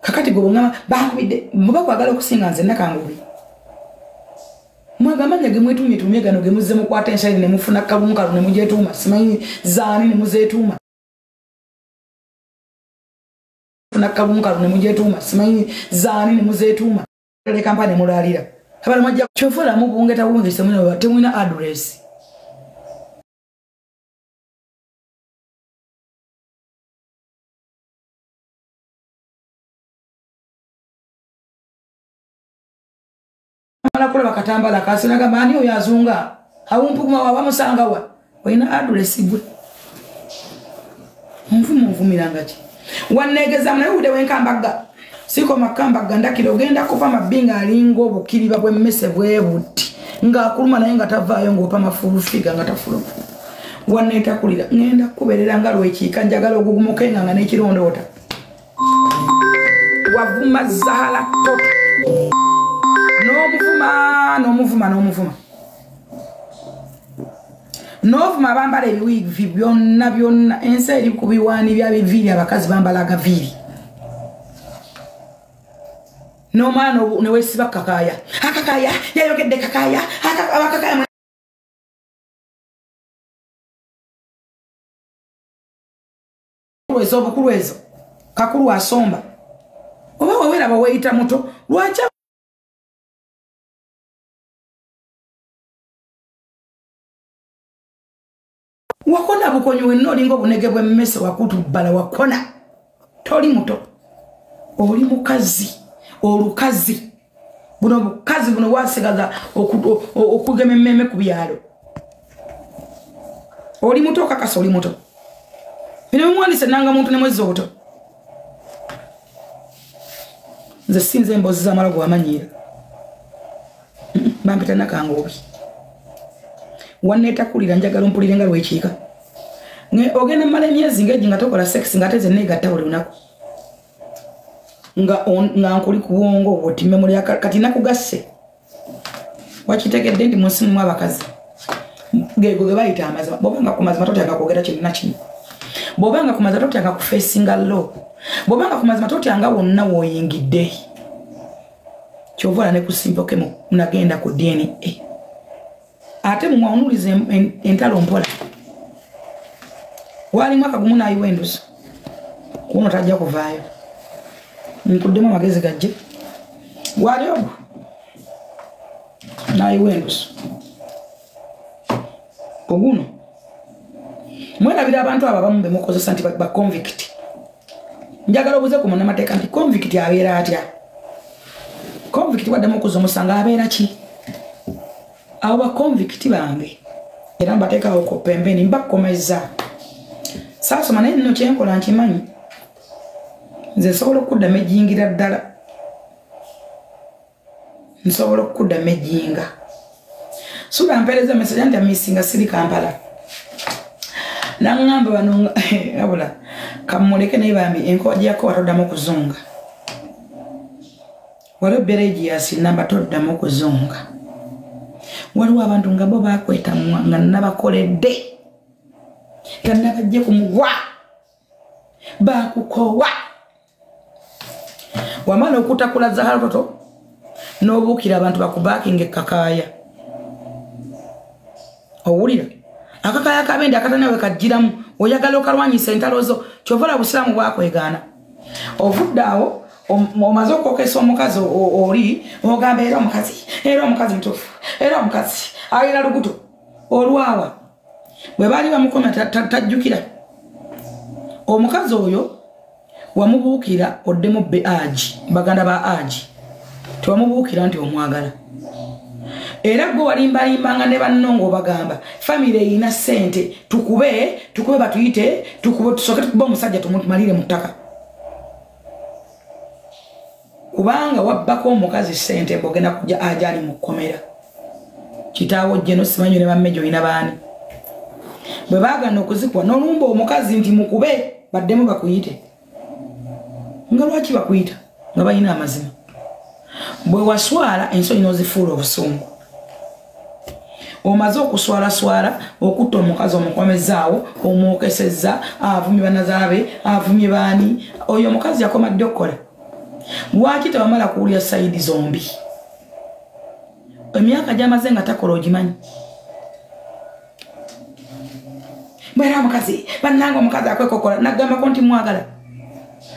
Kakati gwe bw'oŋŋamba bankubidde muba kwagala okusinga nze Nakangubi. Mwagamanya ge mwetumye tumye gano ge muzze mukwata enshali ne mufuna kalunkalu ne mujetuuma simanyi zaani ne muzeetuuma. Funa kalunkalu ne mujetuuma simanyi zaani ne muzeetuuma. Le kampani mulalira. Abala mwajja kyofula mubungeta bungese mwina temwina address. Kulaba katambala kasinaga mani oyo azunga awumpuguma wa bamusanga wa olina address gwe nvuma nvumiranga ki wanegeza naye ude wenkambagga siko makambagga ndakira ogenda kuva mabinga alinga obukiriba bw'emmese bwe buti ng'akuluma naye nga tavaayo ng'opa mafulufiga nga tafuluma wanneetakulira ŋŋenda kukubeerera nga lwekiika njagala ogugumuke nga nga n'ekirondoota wavuma Zahara Toto n'omuvuma n'omuvuma n'omuvuma n'ovuma bambala ebiwiivi byonna byonna ensi eri ku biwaani bya biviiri abakazi bambala agaviiri N'omwana ne weesiba Kakaaya. Akakaaya yayogedde Kakaaya abakakaaya ezo obukulu ezo kakulu asomba oba waweraba weeyita muto lwaki wakona bukonyi wenna olinga obunege bw'emmese wakutubbala wakona toli muto oli mukazi olukazi buno bukazi buno wasigaza okugema emmeme ku byalo oli muto okakasa oli muto bino bimwandise nanga muntu ne mwezi obuto nze sinze emboozi z'amala gwamanyiira bampita Nakanguubi wanneetakulira njagala ompulire nga lwekiika ogenda mmala emyezi ng'egi nga tokola sex nga ate ze neegatta buli lunaku nga nkuli ku bwongo bwoti memori kati nakugasse wakitegedde nti mu nsi mulimu abakazi geego ge bayita amazima bw'obanga ku mazima totyanga kwogera kintu na kimu bw'obanga ku mazima totyanga kufeesinga law bw'obanga ku mazima totyanga wonna w'oyingidde kyova olaba ne ku Simple nagenda ku DNA ate mumwanulize entalo mpola wali mwaka gumu n'ayiwa endusu kuno tajja kuvaayo nkuddemu amagezi gajje wali ogwo n'ayiwa endusu oguno mwerabira abantu abo abamu bemukozesa nti ba convict njagala obuze ku munnamateeka nti convict abeera atya convict waddamu okuzza omusango abeera ki abo ba convict bange era mbateekawo ku pembeni mbakomeza saasoma naye nno kyenkola nkimanyi nze nsobola okuddamu ejjingira ddala nsobola okuddamu ejjinga sula mpeereza message nti amisinga siri Kampala naŋŋamba bano abula kamuleke naye bambi enkowa gyako watoddamu okuzunga waliwo Beregias namba toddamu okuzunga waliwo abantu nga bo bakwetamwa nga nabakoledde nga nabajje ku mugwa bakukowa wamala okutakula Zahara Toto n'obuukira abantu bakubakinga ekkakaaya owulira akakaaya kabende akatanawe kajjiramu oyagala okalwanyisa entalo zo kyova olaba busiraamu bwakwegaana ovudde awo omaze okwokesa omukazi oli ogamba era omukazi mutuufu era omukazi alina lubuto olwawa bwe baali bamukomya tajjukira omukazi oyo wamubuukira oddemu bbe agi baganda ba agi tewamubuukira nti omwagala era gwe walimbalimbanga ne banno ng'obagamba famire erina ssente tukube tukube batuyite tukube tusooke tukube omusajja tumumalire mu ttaka kubanga wabbako omukazi ssente mbogenda kujja aja ali mu kkomera kitaawo jjeno simanyi ne bammejo olina baani bwe baagana okuzikuwa n'olumba omukazi nti mukube baddemu bakuyite nga lwaki bakuyita nga balina amazima bwe waswala ensonyi n'ozifuula obusungu omaze okuswalaswala okutta omukazi omukomezaawo omwokesezza avumye bannazaala be avumye baani oyo omukazi yakoma ddi okukola lwaki tewamala kuwulira sayidi zombi emyaka gy'amaze nga takola ogimanyi bwera omukazi bannange omukazi akwekokola naggambako nti mwagala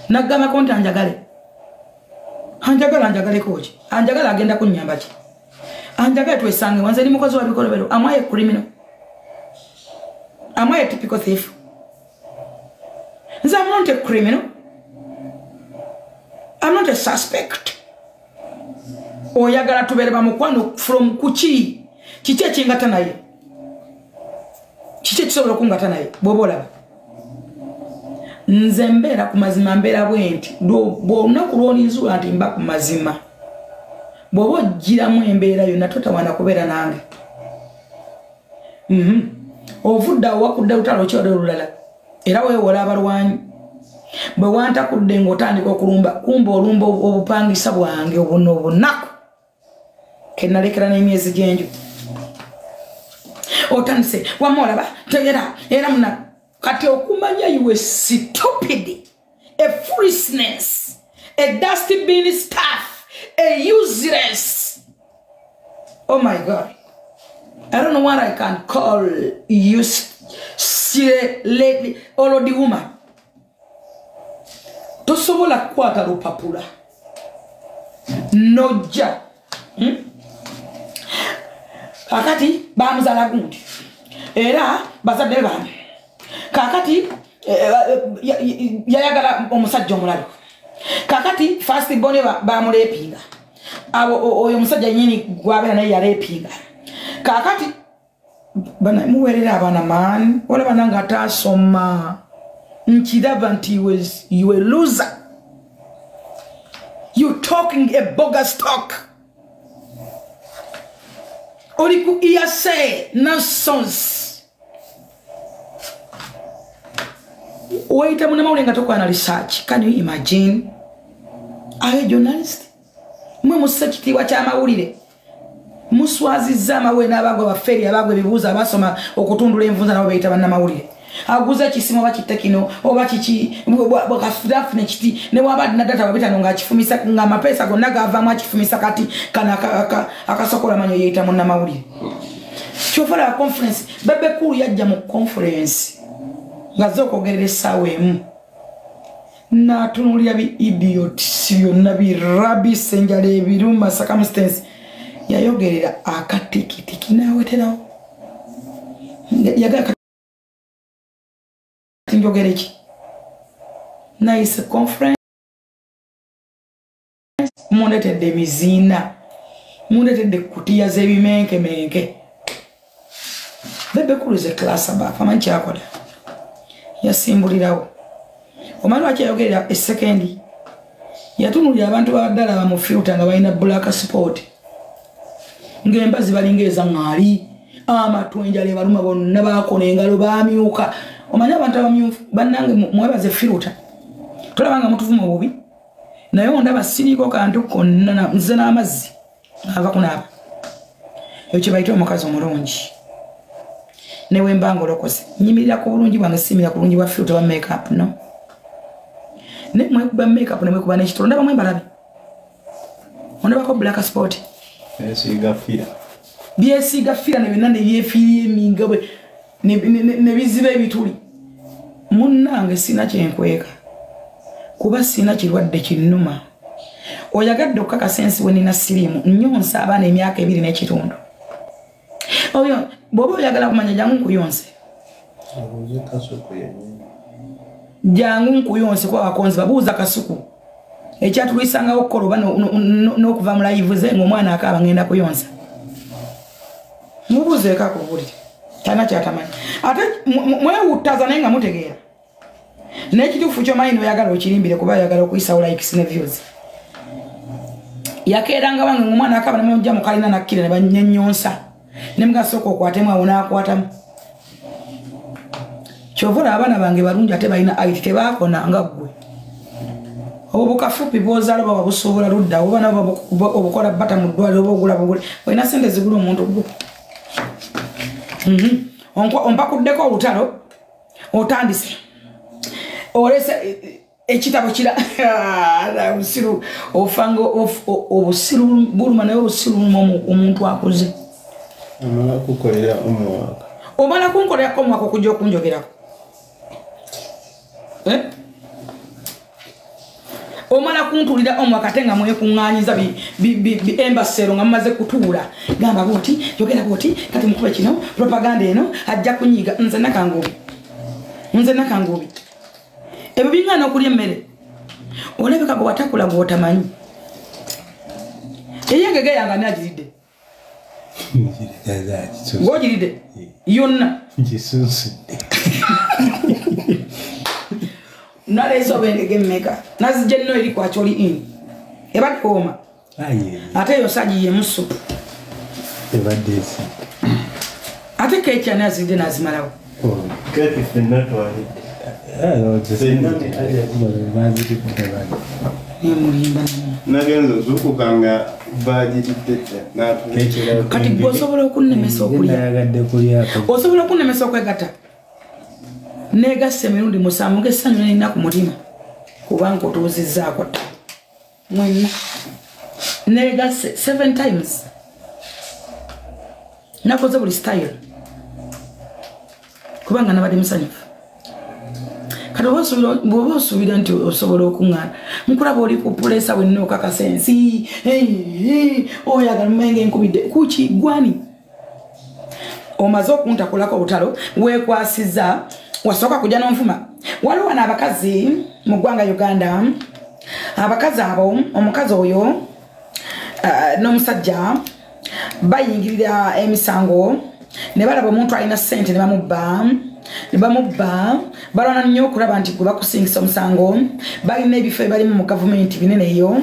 naggambako nti anjagale anjagala anjagaleko ki anjagala agenda kunnyamba ki anjagala twesange wanze ndi mukozi wa bikolobero am I a criminal am I a typical thief nze am not a criminal I'm not a suspect oyagala tubeere bamukwano from kuki kiki ekingata naye kiki ekisobola okungata naye bw'oba olaba nze mbeera ku mazima mbeera bwe nti bw'olunaku lw'olinzuula nti mba ku mazima bw'oba oggyiramu embeera yonna totawaana kubeera nange ovudde awo wakudde lutalo ki oli olulala era weewola abalwanyi bwe wantakudde ng'otandika okulumba kumba olumba obupangisa bwange obuno obunaku kenalekera n'emyezi gy'enju otandise wamma olaba era era muna kati okumanya you were stupid a foolishness a dustbin staff A useless. Oh my God. I don't know what I can call you lately all the woman. Tosobola kukwata lupapula. Nojja. Kakati bamuzala gundi. Era bazadde bambi. Kakati yayagala omusajja omulala. Kakati first born bamulepinga. Abo oyo omusajja nyini gwabera naye yalepinga. Kakati bana muwerera abana man olaba nanga atasoma nkiraba nti you a loser. You talking a bogus talk. Oli ku hearsay nonsense. Wait, I'm not going to research. Can you imagine? Are you a journalist? Mwe musakitiwa cha mawulire. Muswaziza amawe n'abagwa baferi abagwa ebibuuzo abasoma okutundula envunza nabo beyita bannamawulire. Aguza kisimu oba kitte kino oba kiki bwakafuna kiti ne bw'aba alina data wabitano ng'akifumisa ng'amapeesa gonna gavaamu akifumisa kati kano akasokola amanyo yeeyita munnamawulire. Ky'ova olaba conference Bebe Cool yajja mu conference ng'azze okwogerera essaawa emu n'atunuulira bi idiots byonna bi rubbish enjala ebiruma circumstance. Yayogerera akatikitiki n'aweterawo. Yagala kati njogere ki? Nice conference. Mundeetedde emiziina. Mundeetedde kutiya z'ebimenkemenke. Bebe Cool is a class above. Amanyi kyakola. Yasimbulirawo. Omanyi lwaki yayogerera esekendi? Yatunuulira abantu baddala bamu filter nga balina black spot. Ng'embazi balinga ezaŋŋaali amatu enjala ebaluma bonna baakona engalo baamyuka. Omanyi abantu abamyufu bannange mwebaze filter tolaba nga mutuvuma obubi naye ondaba siriiko kantu konna nze n'amazzi ava kunaaba. Ekyo kye bayita omukazi omulungi. Ne bwe mba ngolokose nnyimirira ku bulungi bwange siyimirira ku bulungi bwa filter oba makeup no. Ne mwekuba makeup ne mwekuba n'ekitolo ndaba mwembalabe. Ondabako black spot. Byesiiga fira. Byesiiga fira ne byonna ne byefiirya eminga bwe ne biziba ebituli. Munnange sina kyenkweka kuba sina kirwadde kinnuma. Oyagadde okukakasa ensi we nina siriimu nnyonsa abaana emyaka 2 n'ekitundu. Oyo bw'oba oyagala kumanya jangu nkuyonse. Jangu nkuyonse kuba abakonzi babuuza Kasuku. Ekyatulwisangawo okukola oba n'okuva mu live ze ng'omwana akaaba ngenda kuyonsa. Mubuuzeeko akubuulire. Talina ky'atamanyi. Ate mwewuttaza naye nga mutegeera. N'ekituufu ky'omanyi n'oyagala okirimbire kuba oyagala okuyisawo likes ne views. Yakeeranga wange ng'omwana akaaba ne mujja mu kalina nakkira ne bannyonsa. Ne mugasooka okwatemu awo n'akwatamu. Ky'ova olaba abaana bange balungi ate balina IT tebaakona nga ggwe. Obukafupi bw'ozaala oba wabusuubula ludda oba nabo obukola bata mu ddwaliro oba ogula bugule olina ssente zigula omuntu gwo. Ompakuddeko olutalo otandise olese ekitabo kira obusiru ofanga obusiru buluma naye obusiru buluma omuntu akuze. Omala kukolera omwaka. Omala kunkolerako omwaka okujja okunjogerako. Omala kuntulira omwaka ate nga mwekuŋŋaanyiza bi embasero nga mumaze kutuula. Gamba bw'oti, yogera bw'oti, kati mukube kino, propaganda eno, ajja kunyiiga. Nze Nakanguubi. Nze Nakanguubi. Ebyo biŋŋaana okulya emmere. Olabika gwe watakula gw'otamanyi. Ey'engege yange ani agiridde? Gw'ogiridde? Yonna. Ngisunsudde. Naleese oba engege mmeka? Nazijja nno eri ku Acholi Inn. Ebadde wooma. Ate eyo sagiyeemu ssupu. Ebadde esiika. Ate keeki ani aziridde n'azimalawo? Keeki ffenna twalidde. Nemulimba. Nagenze ozuukuka nga bagiridde dda. Kati gwe osobola okunnemesa okulya. Osobola okunnemesa okwegatta. Negasse emirundi 7 ng'essanyu nina ku mutima kubanga otuuzizzaako dda. Mwenna. Negase 7 times. Nakoze buli style. Kubanga nabadde musanyufu. Kati bw'oba osuubira nti osobola okuŋŋaana, nkulaba oli ku puleesa wenna okakasa ensi, oyagala mumenge nkubidde kuki gwani? Omaze okuntakulako olutalo, weekwasiza, wasooka kujja n'onvuma. Waliwo wano abakazi mu ggwanga Uganda, abakazi abo, omukazi oyo n'omusajja bayingirira emisango ne balaba omuntu alina ssente ne bamubba, balwana nnyo okulaba nti gwe bakusingisa omusango, balina ebifo ebalimu mu gavumenti binene eyo.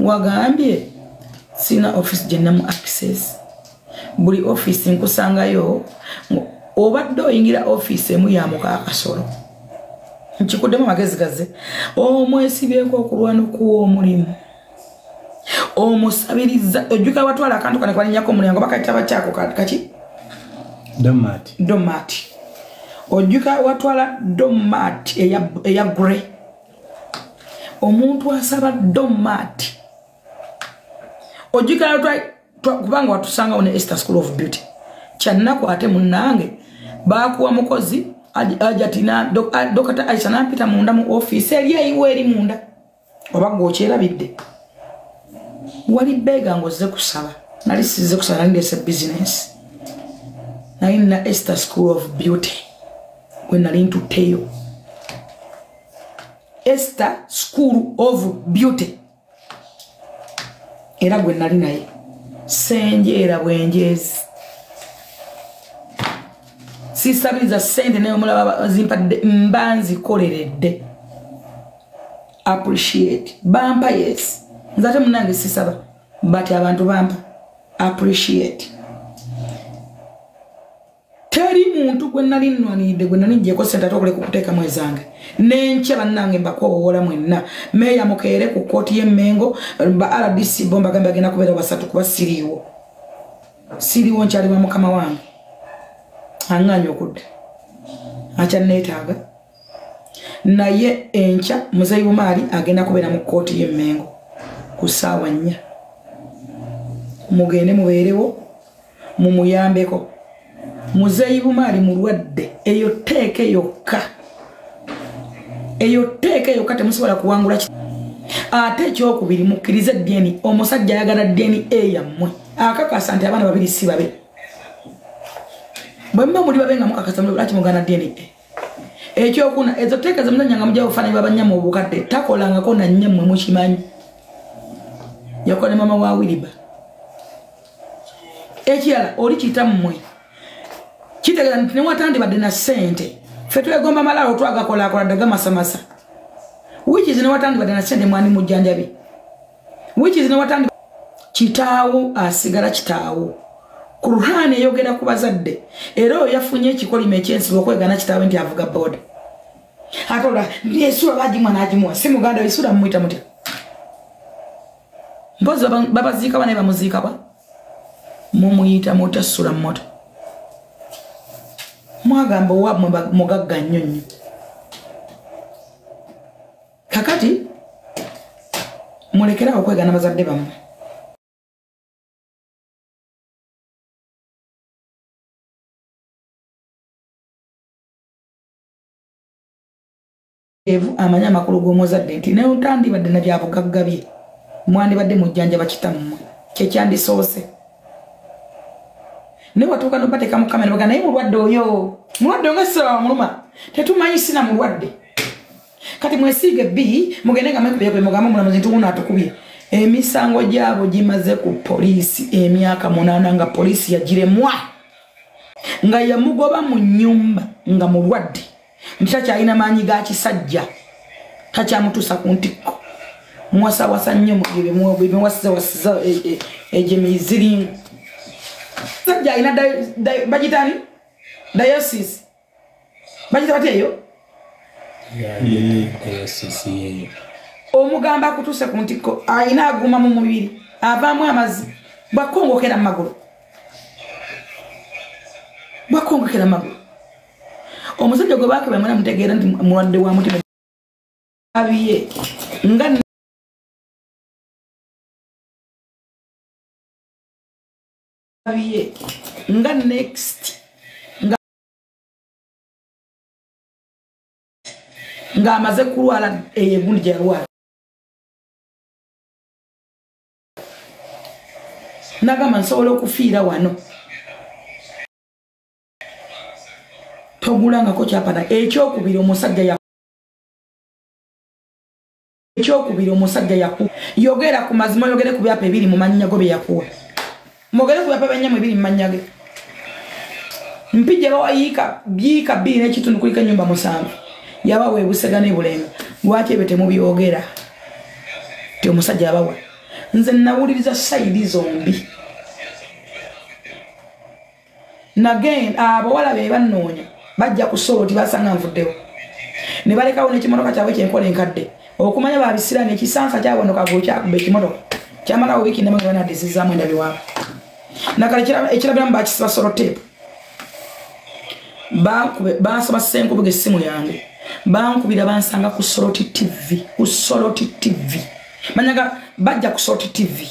Wagambye sina office gye nnamu access, buli office nkusangayo, obadde oyingira office emu ya muka akasolo. Nkikuddemu amagezi gaze, omwesibyeko okulwana okuwa omulimu, omusabiriza. Ojjuka watwala akantu kano kalinnyako omulyango bakayita bakyako kaki? Domat. Ojjuka watwala domat eya grey. Omuntu asaba domat. Ojjuka kubanga watusangawo ne Esther School of Beauty. Kyannaku ate munnange baakuwa mukozi ajatina Dr. Aisha n'ampita munda mu ofiisi eri eyiwe eri munda. Oba ggwe okyerabidde. Wali beega ng'ozze kusaba. Nali sizze kusaba, nali ndeese bizinensi. Nali nina Esther School of Beauty gwe nali ntutteyo. Esther School of Beauty era gwe nali naye. Senjeera bwenjeezi. Sisabiriza ssente naye omulaba zimpadde mba nzikoleredde. Appreciate. Bampa yes. Nze ate munnange sisaba, but abantu bampa. Appreciate. Teri muntu gwe nali nnwaniridde gwe nali ngyeko ssente ate okuleka okuteekamu ezange. N'enkya bannange mbakoowoola mwenna. Meeya mukeere ku kkooti y'e Mmengo, ba RDC bo mbagambe bagenda kubeera basatu kuba siriiwo. Siriiwo nkyali wa mukama wange. Aŋŋaanye okudda. Akyanneetaaga. Naye enkya Muzeeyi Bumaali agenda kubeera mu kkooti y'e Mmengo ku ssaawa 4. Mugende mubeerewo, mumuyambeko. Muzeeyi Bumaali mulwadde, eyo tteeke yokka. Eyo tteeke yokka temusobola kuwangula. Ate ekyokubiri mukkirize DNA. Omusajja ayagala DNA yammwe. Akakasa nti abaana babiri si babe. Bwe muba muli babe nga mukakasa lwaki mugaana DNA? Ekyokuna ezo tteeke ze muzannya nga mujja obufaananyi bw'abannyama obukadde takolangako na nnyammwe mukimanyi. Yakola ne maama wa Wiliba. Ekirala oli kitammwe. Kitegeeza nti ne watandibadde na ssente. Ffe twegomba malaalo twagakolakola dda gamasamasa. Wikizi ne watandibadde na ssente mwani mujjanjabi. Wikizi ne watandi kitaawo asigala kitaawo. Kurhani eyogera ku bazadde era oyo yafunye ekikolimo ekyensibo okwegaana kitaawe nti avuga boda. Ate olwa esula bagimuwa n'agimuwa si muganda we esula mumuyita mutya? Mpozi babaziika naye bamuziika ba? Mumuyita mutya sula mmoto? Mwagamba owammwe mugagga nnyo nnyo. Kakati mulekere awo okwegaana bazadde bammwe. Amanyi amakulu g'omuzadde nti naye otandibadde na byabugagga bye mwandibadde mujjanjaba kitammwe kyekyandisoose. Naye watuuka n'obateeka mu kamera baga naye mulwadde oyo, mulwadde nga ssaba muluma, tetumanyi sina mulwadde. Kati mwesiige bbi mugende nga mwekubye mugambe omulamuzi nti wuno atukubye. Emisango gyabo gimaze ku poliisi emyaka 8 nga poliisi yagiremwa, nga yamugoba mu nnyumba nga mulwadde nti takyalina maanyi ga kisajja, takyamutuusa ku ntikko. Muwasawasa nnyo bye muwasizawasiza egyo emiziringo. Sajja alina bagitani diocese bagita batya eyo? Omugamba akutuuse ku ntikko alina aguma mu mubiri avaamu amazzi bwakongokera mu magulu, bwakongokera mu magulu. Omusajja gwe baakebera mwena mutegeera nti mulwadde wa mutima abiye nga Bye nga next nga amaze kulwala eyegundi gye yalwala nagamba nsobola okufiira wano. Togulangako kyapa. Ekyokubiri omusajja yaku yogera ku mazima, yogere ku byapa ebiri mu mannya go bye yakuwa, mwogere ku byapa byannyamwe ebiri mu mannya ge. Mpijja bawayiika biika 2.5 kuliko ennyumba 7 yabawa ebusega n'ebulenga. Lwaki ebyo temubyogera? Ti omusajja abawa. Nze nawuliriza sayidi zombi. Nagenda abawala be bannoonya bajja ku Soloti basanga nvuddewo ne balekawo n'ekimotoka kyabwe kyenkola enkadde okumanya babisira n'ekisansa kyabonoka gwe kyakuba ekimotoka kyamalawo wiiki nemu nga banadizizaamu endabi waabwe. Nakale ekirabiramu bakisiba soloteepu, bansaba Ssenkubuge essimu yange, bankubira bansanga ku Soloti TV, ku Soloti TV manyaga bajja ku Soloti TV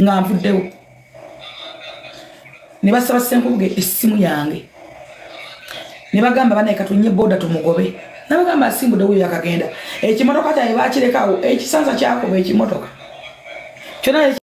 nga nvuddewo ne basaba Ssenkubuge essimu yange ne bagamba banaye katunye boda tumugobe. Nabagamba asimbudde wuyo yakagenda ekimotoka kyaye bakirekawo ekisansa kyakuba ekimotoka kyonna.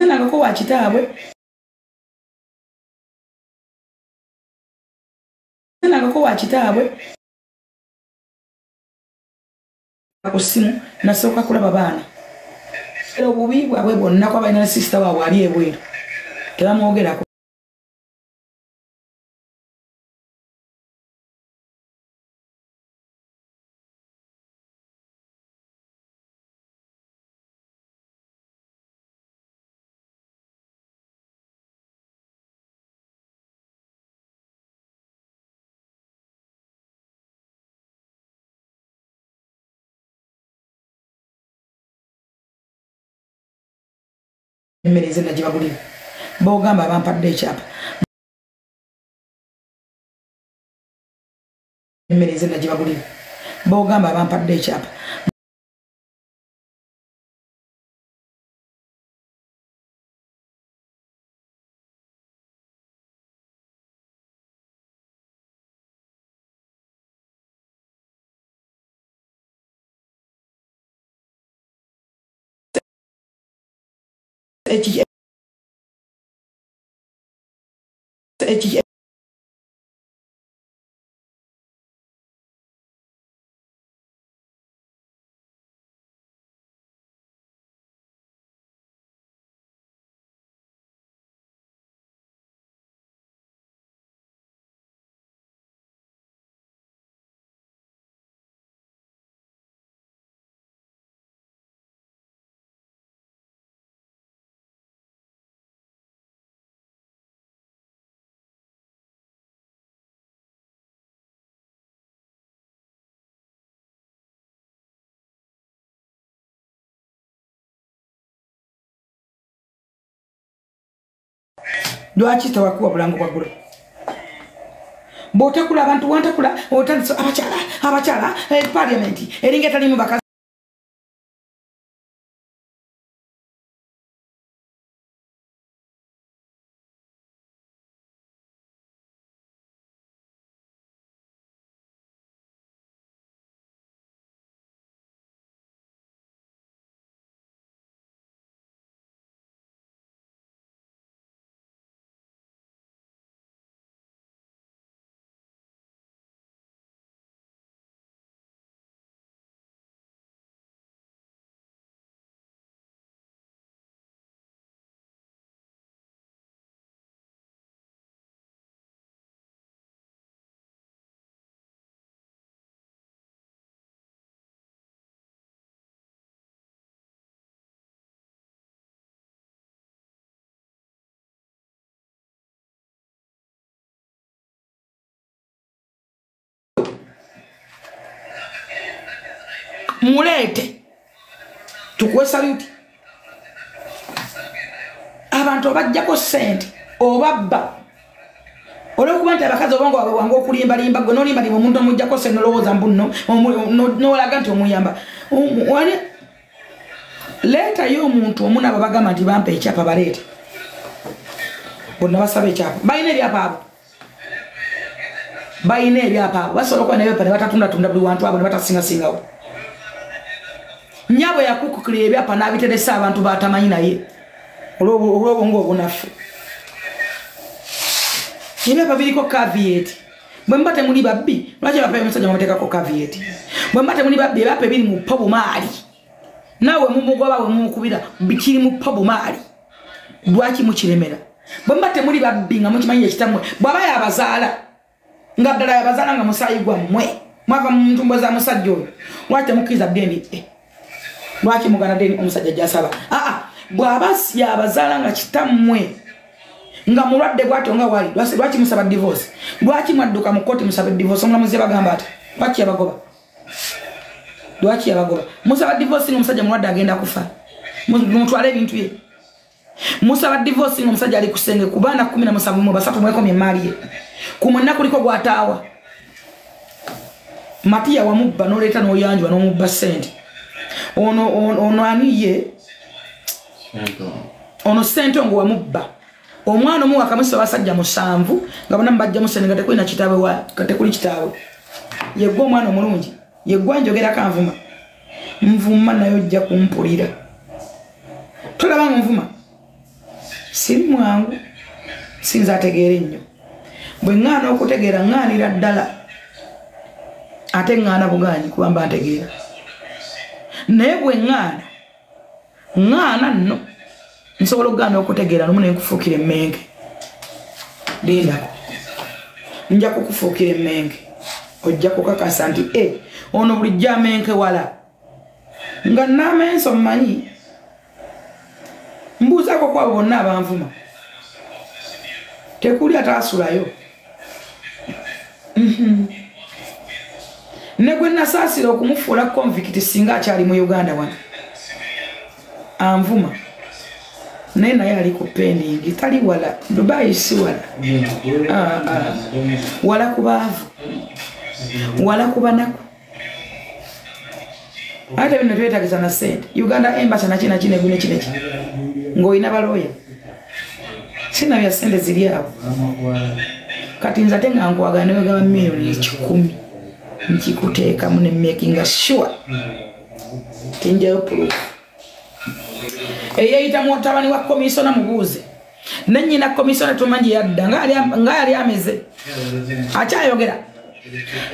Nangako wa kitaabwe, nangako wa kitaabwe ku ssimu nasooka kulaba baana. Era obubi bwabwe bwonna kuba balina ne sisita waabwe ali ebweru tebamwogerako. Emmere nze nagibagulira b'ogamba abampadde ekyapa, emmere nze nagibagulira b'ogamba abampadde ekyapa. Lwaki tewakuwa bulango bwa ggulu? Bw'otakula abantu wantakula otandise abakyala abakyala parliament eringa etalimu bakazi. Muleete tukuwe saluti. Abantu obajjako ssente obabba olw'okuba nti abakazi obongo bwabwe bwangu okulimbalimba gwe n'olimbalimba omuntu omuggyako ssente nolowooza mbu nno n'olaga nti omuyamba. Wani leetayo omuntu omu n'abo bagamba nti bampa ekyapa baleete bonna basaba ekyapa. Balina ebyapa abo, balina ebyapa abo, basobola okuba n'ebyapa ne batatundatunda buli wantu abo ne batasingasingawo. Nnyabwe yakukukira ebyapa n'abiteresa abantu b'atamanyi naye olw'obwongo obunafu. Ebyapa biriko caveat. Bwe muba temuli babbi, lwaki ebyapa by'omusajja mwamuteekako caveat? Bwe muba temuli babbi, ebyapa ebiri mu ppo bumaali. Naawe mumugoba we mumukubira kiri mu ppo bumaali. Lwaki mukiremera? Bwe muba temuli babbi nga mukimanyi ekitammwe, bw'aba yabazaala nga ddala yabazaala nga musaayi gwammwe, mwava mu ntumbo za musajja oyo, lwaki temukkiriza DNA? Lwaki mugana DNA omusajja gy'asaba? Aa, bw'aba yabazaala nga kitammwe nga mulwadde bw'atyo nga wali, lwaki musaba divorce? Lwaki mwadduka mu kkooti musabe divorce? Omulamuzi yabagamba ati lwaki yabagoba? Lwaki yabagoba? Musaba divorce ng'omusajja mulwadde agenda kufa, mutwale ebintu bye. Musaba divorce ng'omusajja ali kusenge ku baana 17 mu 3 mwekomye emmaali ye, ku mwenna kuliko gw'ataawa. Matiya wamubba n'oleeta n'oyanjwa n'omubba ssente. Ono ani ye? Ono Ssentongo wamubba. Omwana omu wakamusa abasajja 7 nga bonna mubajjamu ssente nga tekulina kitaawe, nga tekuli kitaawe. Yeggwe omwana omulungi, yeggwe njogerako anvuma. Nvuma naye ojja kumpulira. Tolaba nga nvuma? Siri mwangu, sinza ategeera ennyo. Bwe ŋŋaana okutegeera ŋŋaanira ddala, ate ŋŋaana bugaanyi kuba mba ntegeera. Naye bwe ŋŋaana, ŋŋaana nno nsobola okugaana okutegeera lumu ne nkufuukira emmenge. Lindako, nja kukufuukira emmenge. Ojja kukakasa nti ono bulijjo amenke wala. Nga n'amenso mmanyi, mbuuzaako ku abo bonna abanvuma. Tekuli ataasulayo. Ne gwe nasaasira okumufuula convict singa akyali mu Uganda wano. Anvuma. Naye naye ali ku pending, tali wala, Dubai si wala. Wala ku baavu, wala ku banaku. Ate bino twetagisa na ssente. Uganda Embassy naki naki ne guno kineki. Ng'olina balooya. Sina bya ssente ziri awo. Kati nze ate nga nkwagala ne wegaba 1,000,000 nkikuteekamu ne making sure tinjayo proof. Eyeyita mutabani wa komisona mubuuze. Ne nnyina komisona tumanyi yadda nga yali ameze. Akyayogera.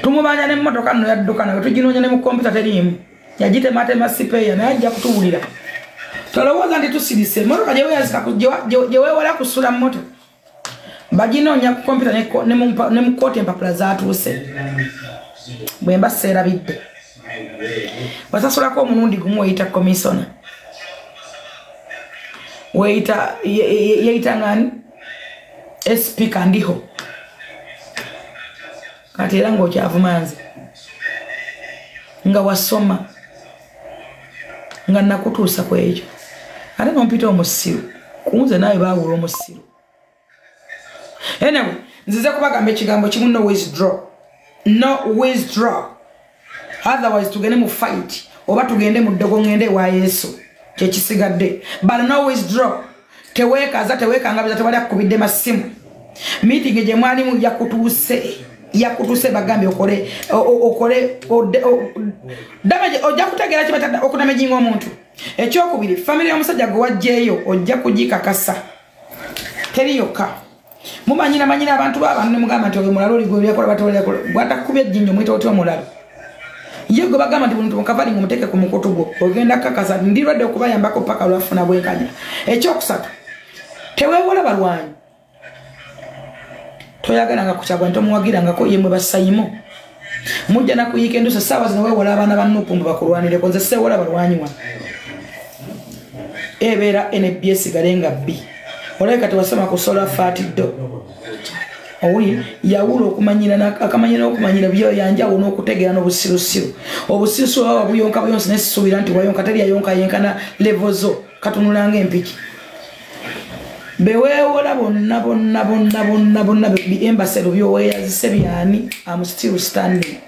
Tumubanja n'emmotoka nno yadduka nayo tuginoonya ne mu kompyuta teriimu. Yagitematema sipeeya naye ajja kutuwulira. Tolowooza nti tusirise. Emmotoka gye weewala kusula mmoto baginoonya ku kompyuta ne mu kkooti empapula zaatuuse. Bwe mba seerabidde. Basasulako omulundi gumu weyita komisona. Weyita yeyita ngani? SP Kandiho. Kati era ng'okyavuma nze. Nga wasoma. Nga nakutuusa ku ekyo. Ate n'ompita omusiru. Kunze naawe baawula omusiru. Anyway, nzize kubagamba ekigambo kimu, no withdraw. No withdraw. Otherwise tugende mu fight oba tugende mu ddogo ngende ewa Yesu. Kyekisigadde. But no withdraw. Teweekaza, teweekangabiza, tewali akukubidde masimu. Meeting gye mwalimu yakutuuse. Yakutuuse bagambye okole damage, ojja kutegeera kye bayita okudamaginga omuntu. Ekyokubiri, family y'omusajja gwe waggyeyo ojja kugikakasa. Teri yokka. Mumanyira manyira abantu b'abantu ne mugamba nti oyo mulalo oli gwe yakola batolera kola. Bw'atakubye ejjinja omuyita otya omulalo? Ye gwe bagamba nti buli muntu mukavali ng'omuteeke ku mukutu gwo, ogenda kukakasa ndi lwadde okubayambako paka lwafuna bwenkanya. Ekyokusatu, teweewola balwanyi. Toyagalanga kukyagwa nti omuwagirangako ye mwe basayimo. Mujja nakuyiika endusa essaawa zino weewola abaana ba Nuupu mbu bakulwanireko. Nze seewola balwanyi wano. Ebeera NB esigale nga B. Olabika tewasoma ku sola faati ddo. Owulira yawula okumanyira akamanyira okumanyira byo yanjawulo n'okutegeera n'obusirusiru. Obusirusiru baba buyonka buyonsi nesisuubira nti wayonka teri yayonka yenkana level zo katunulanga empiki. Beweewola bonna bonna bonna bonna bonna bi embassy byoweyazise byani. I'm still standing.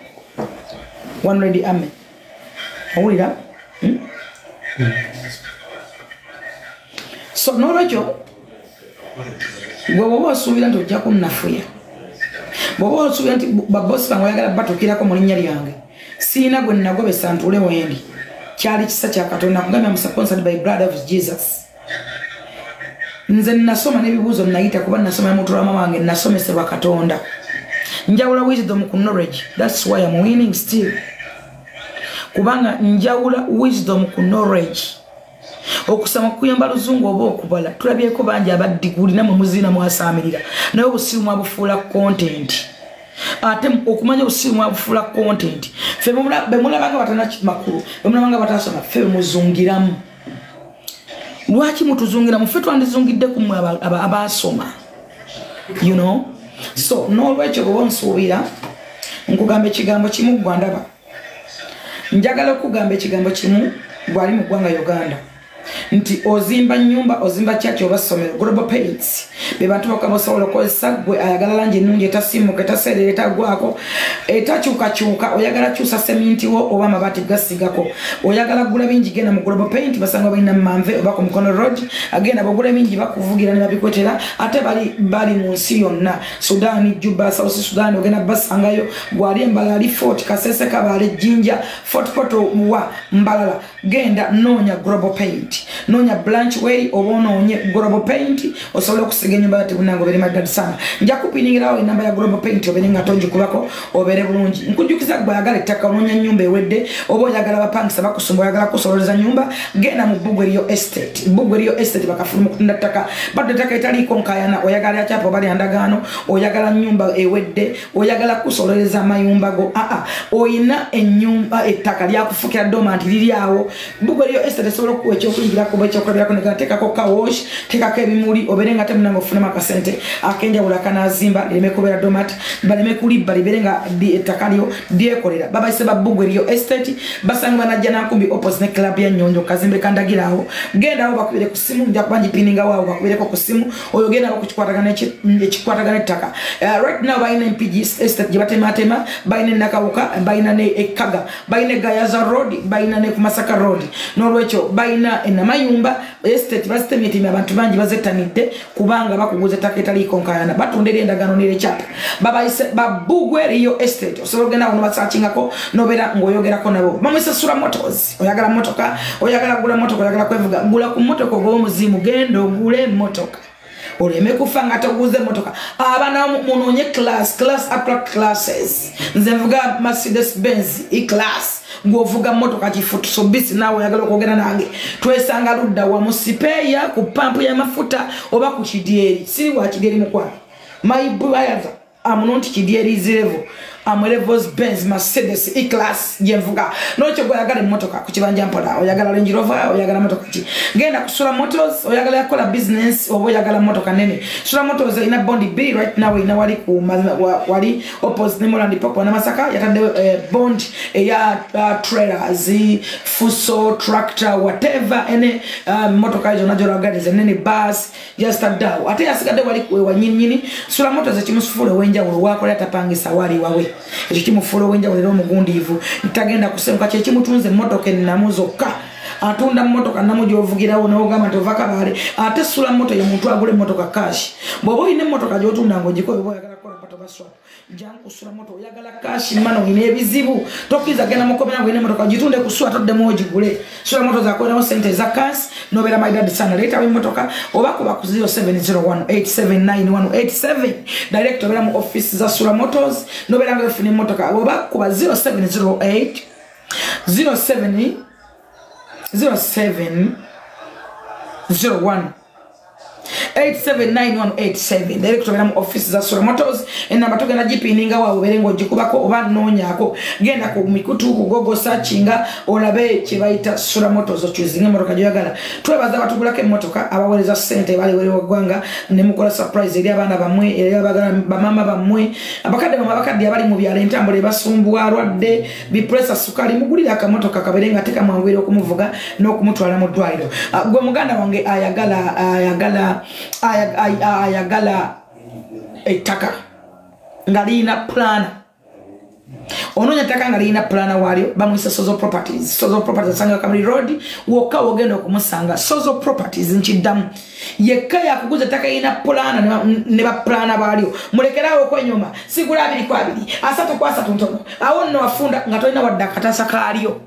One ready amen. Owulira? So n'olwekyo gwe bw'oba osuubira nti ojja kunnafuya, bw'oba osuubira nti babosi bange oyagala batuukirako mu linnya lyange, siina gwe nnagobesa ntuule wendi. Kyali kisa kya Katonda kugambye am sponsored by blood of Jesus. Nze nasoma n'ebibuuzo nayita kuba nasoma mutulama wange nasomesebwa Katonda. Njawula wisdom ku knowledge. That's why I'm winning still. Kubanga njawula wisdom ku knowledge. Okusoma kuyamba luzungu oba okubala. Tulabyeko bangi abaddiguli namwe muzina mwasaamirira. Naye obusiru mwabufuula content. Ate okumanya obusiru mwabufuula content. Ffe bemulabanga batana makulu, bemulabanga batasoma, ffe muzungiramu. Lwaki mutuzungiramu? Ffe twandizungidde ku mmwe abasoma. You know? So n'olwekyo bw'oba onsuubira nkugamba ekigambo kimu ggwe ndaba. Njagala okugamba ekigambo kimu gwali mu ggwanga Uganda. Nti ozimba nyumba, ozimba church oba ssomero, Global Paints be bantu bokka bosobola okukozesa. Gwe ayagala langi ennungi etasiimuka, etaseerera, etagwako, etakyukakyuka, oyagala kyusa seminti wo oba amabaati gasigako, oyagala gula bingi, genda mu Global Paint. Basanga balina Manve oba ku Mukono Road. Agenda bogula bingi bakuvugira ne babikwetera. Ate bali mu nsi yonna, Sudan, Juba, South Sudan, ogenda basangayo. Gwali Mbalala, ali Fort Kasese, Kabale, Jinja, Fort Portal, wa Mbalala, genda noonya Global Paint, noonya branch way oba onoonye Global Paint osobola okusiga ennyumba yate bunange obeere maridadi sana. Nja kupiningirawo enamba ya Global Paint obeere nga tongikubako obeere bulungi. Nkujjukiza gwe ayagala ettaka, onoonya nnyumba ewedde oba oyagala bapangisa bakusumba, oyagala kusololeza nnyumba, genda mu Bbugwe Real Estate. Bbugwe Real Estate bakafulu mu kutunda ttaka, badde ettaka etaliiko nkaayana. Oyagala lya kyapa oba lya ndagaano, oyagala nnyumba ewedde, oyagala kusololeza amayumba go, aa oyina ennyumba ettaka lyakufukira ddoma nti liri awo, Bbugwe Real Estate esobola okukuwa ekyokuyingirako oba ekyokulabirako negateekako kawosh, teekako ebimuli obeere nga temunanga ofunamu akasente ak'enjawulo akanaazimba lireme kubeera domat, baleme kulibba, libeere nga ettaka lyo lyekolera. Babayise ba Bbugwe Real Estate, basangibwa Najja Nankumbi opposite ne club ya Nnyonjo, kazimbe kandagiraawo. Gendawo bakubire ku ssimu, nja kuba ngipiningawo awo bakubireko ku ssimu oyo genda bakukikwatagana ekikwatagana ettaka. Right now balina MPG estate gye batematema, balina Nakawuka, balina ne Ekaga, balina Gayaza Road, balina ne ku Masaka Road. N'olwekyo balina enamayumba estate bazitemyetemye, abantu bangi bazettanidde kubanga bakuguza ettaka etaliiko nkaayana, batunda eri endagaano n'erekyapa. Babayise ba Bbugwe Real Estate. Osobola ogenda awo nobasaakingako nobeera ng'oyogerako nabo. Bamwise Sula Motors. Oyagala motoka, oyagala kugula motoka, oyagala kwevuga, gula ku motoka ogoba omuzimu, genda ogule motoka oleme kufa nga toguze motoka. Abaana munoonye class, class upper classes. Nze nvuga Mercedes Benz E class, ng'ovuga motoka kifutusobisi. Naawe oyagala okwogera nange, twesanga ludda wa musipeeya ku pampu y'amafuta oba ku kidyeri. Siri wa kidyeri mukwano, my brother, I'm not kidyeri level, I'm levels Benz Mercedes E class gyenvuga. Nolwekyo gwe oyagala emmotoka ku kibanja mpola, oyagala Range Rover, oyagala motoka ki, genda kusula Motors. Oyagala yakola business oba oyagala motoka nene, Sula Motors erina bondi bbiri right now. Erina wali ku wali opposite Nemoland Popo na Masaka, yatadde bond eya trailers, fuso, tractor, whatever ene motoka zonna gy'olagala zenene, bus yasitaddeawo. Ate yasigadde wali wanyininyini. Sula Motors ekimufuula ow'enjawulo wakola tapangisa wali wawe, ekyo kimufuula ow'enjawulo era omugundiivu tagenda kusenguka. Kyekimutunze emmotoka ennamu zokka, atunda mmotoka namu gy'ovugirawo n'ogamba nti ova Kabaale. Ate Sula Moto ye muntu agula emmotoka cash. Bw'oba olina emmotoka gy'otunda ng'ogikobe oba oyagala kukola pato baswap, jangu kusula Moto. Oyagala cash mano, olina ebizibu, tokkiriza genda mukomera ng'olina emmotoka, gitunde kusula toddemu ogigule. Sula Moto zakolerawo sente eza cash n'obeera maridadi sana. Leetawo emmotoka oba kuba ku 0701879187 direct, obeera mu office za Sula Motors n'obeera nga ofuna emmotoka, oba kuba 0708 07 07 01 879187. Direct tugenda mu office za Sura Motors. Enamba tugenda gipininga waawe obeere ng'ogikubako oba noonyaako. Genda ku mikutu ku Google searchinga olabe kye bayita Sura Motors ochuzinga emmotoka gy'oyagala. Twebaza abatugulako emmotoka, abaweereza ssente bali weri waggwanga ne mukola surprise eri abaana bammwe, eri abagala bamama bammwe, abakadde bammwe, abakadde abali mu byalo entambula ebasumbuwa, alwadde bipresa sukali, mugulire akamotoka kabeere nga tekamwanguyira okumuvuga n'okumutwala mu ddwaliro. Gwe muganda wange ayagala ayagala ayagala ettaka nga lirina pulaana, onoonya ettaka nga lirina pulaana waalyo, bamuyisa Sozo Properties. Sozo Properties asanga Kamuli Road wokka wogenda okumusanga. Sozo Properties nkiddamu, yekka yakuguza ettaka lirina pulaana ne bapulaana baalyo. Mulekerawo okwenyoma, sigula 2 ku 2, 3 ku 3 ntono. Awo nno wafunda nga tolina wadde akatasa kaalyo,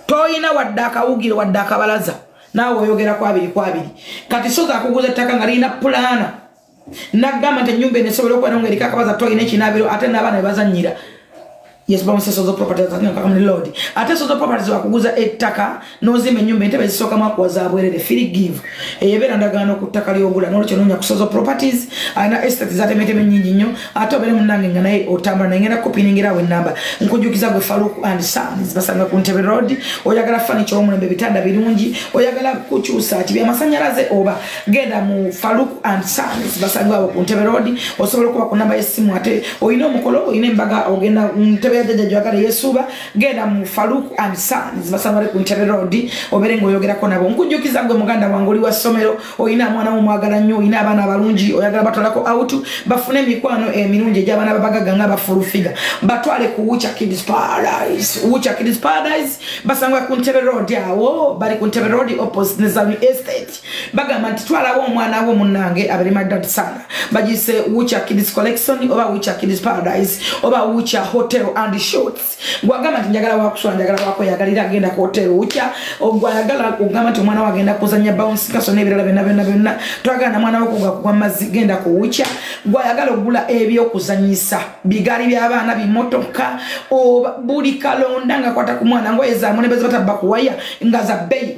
tolina wadde akawugiro wadde akabalaza, naawe oyogera ku 2 ku 2. Kati Sozo akuguza ettaka nga lirina pulaana, nagamba nti ennyumba eno esobola okubeera nga eriko akabaza, tolina ekinaabiro ate n'abaana be bazannyira. Yes, bamusa Sozo Properties Kamuli Road. Ate Sozo Properties wakuguza ettaka n'ozimba ennyumba, entebe ezisookamu akuwa za bwerere, free give. Eyo ebeera ndagaano ku ttaka ly'ogula. N'olwekyo noonya ku Sozo Properties, alina estate zatemeteme nnyingi nnyo. Ate obeere munnange nga naye otambula naye, ngenda kupiningira awo ennamba. Nkujjukiza gwe Farouk and Sons basanga ku Ntebe Road. Oyagala furniture w'omulembe, ebitanda birungi, oyagala kukyusa ki byamasannyalaze, oba genda mu Farouk and Sons basanga awo ku Ntebe Road. Osobola okuba ku namba y'essimu, ate olina omukolo, olina embaga, ogenda Ntebe ya jjajja gy'oyagala yeesuuba, genda mu Farouk and Sons basanga bali ku Ntebe Road, obeere ng'oyogerako nabo. Nkujjukiza gwe muganda wange oli wa ssomero, olina omwana wo omwagala nnyo, olina abaana abalungi, oyagala batwalako out bafune emikwano emirungi egy'abaana babagagga nga bafulufiga, batwale ku Wucha Kids Paradise. Wucha Kids Paradise basangwa ku Ntebe Road, awo bali ku Ntebe Road opposite Nizami Estate. Bagamba nti twalawo omwana wo munnange abeere maridadi sana. Bagiyise Wucha Kids Collection oba Wucha Kids Paradise oba Wucha Hotel and Shorts. Gwagamba nti njagala wakusula, njagala wakweyagalira, agenda ku hotel Wucha. Ogwayagala ogamba nti omwana we agenda kuzannya bounce castle n'ebirala byonna byonna byonna, twagala na mwana wo kugwa mazzi, genda ku Wucha. Gwayagala ogula ebyokuzannyisa, bigaali by'abaana, bimotoka, oba buli kalonda nga kwata ku mwana, ngoye zammwe ne bwe ziba tabba kuwaya nga za bbeeyi.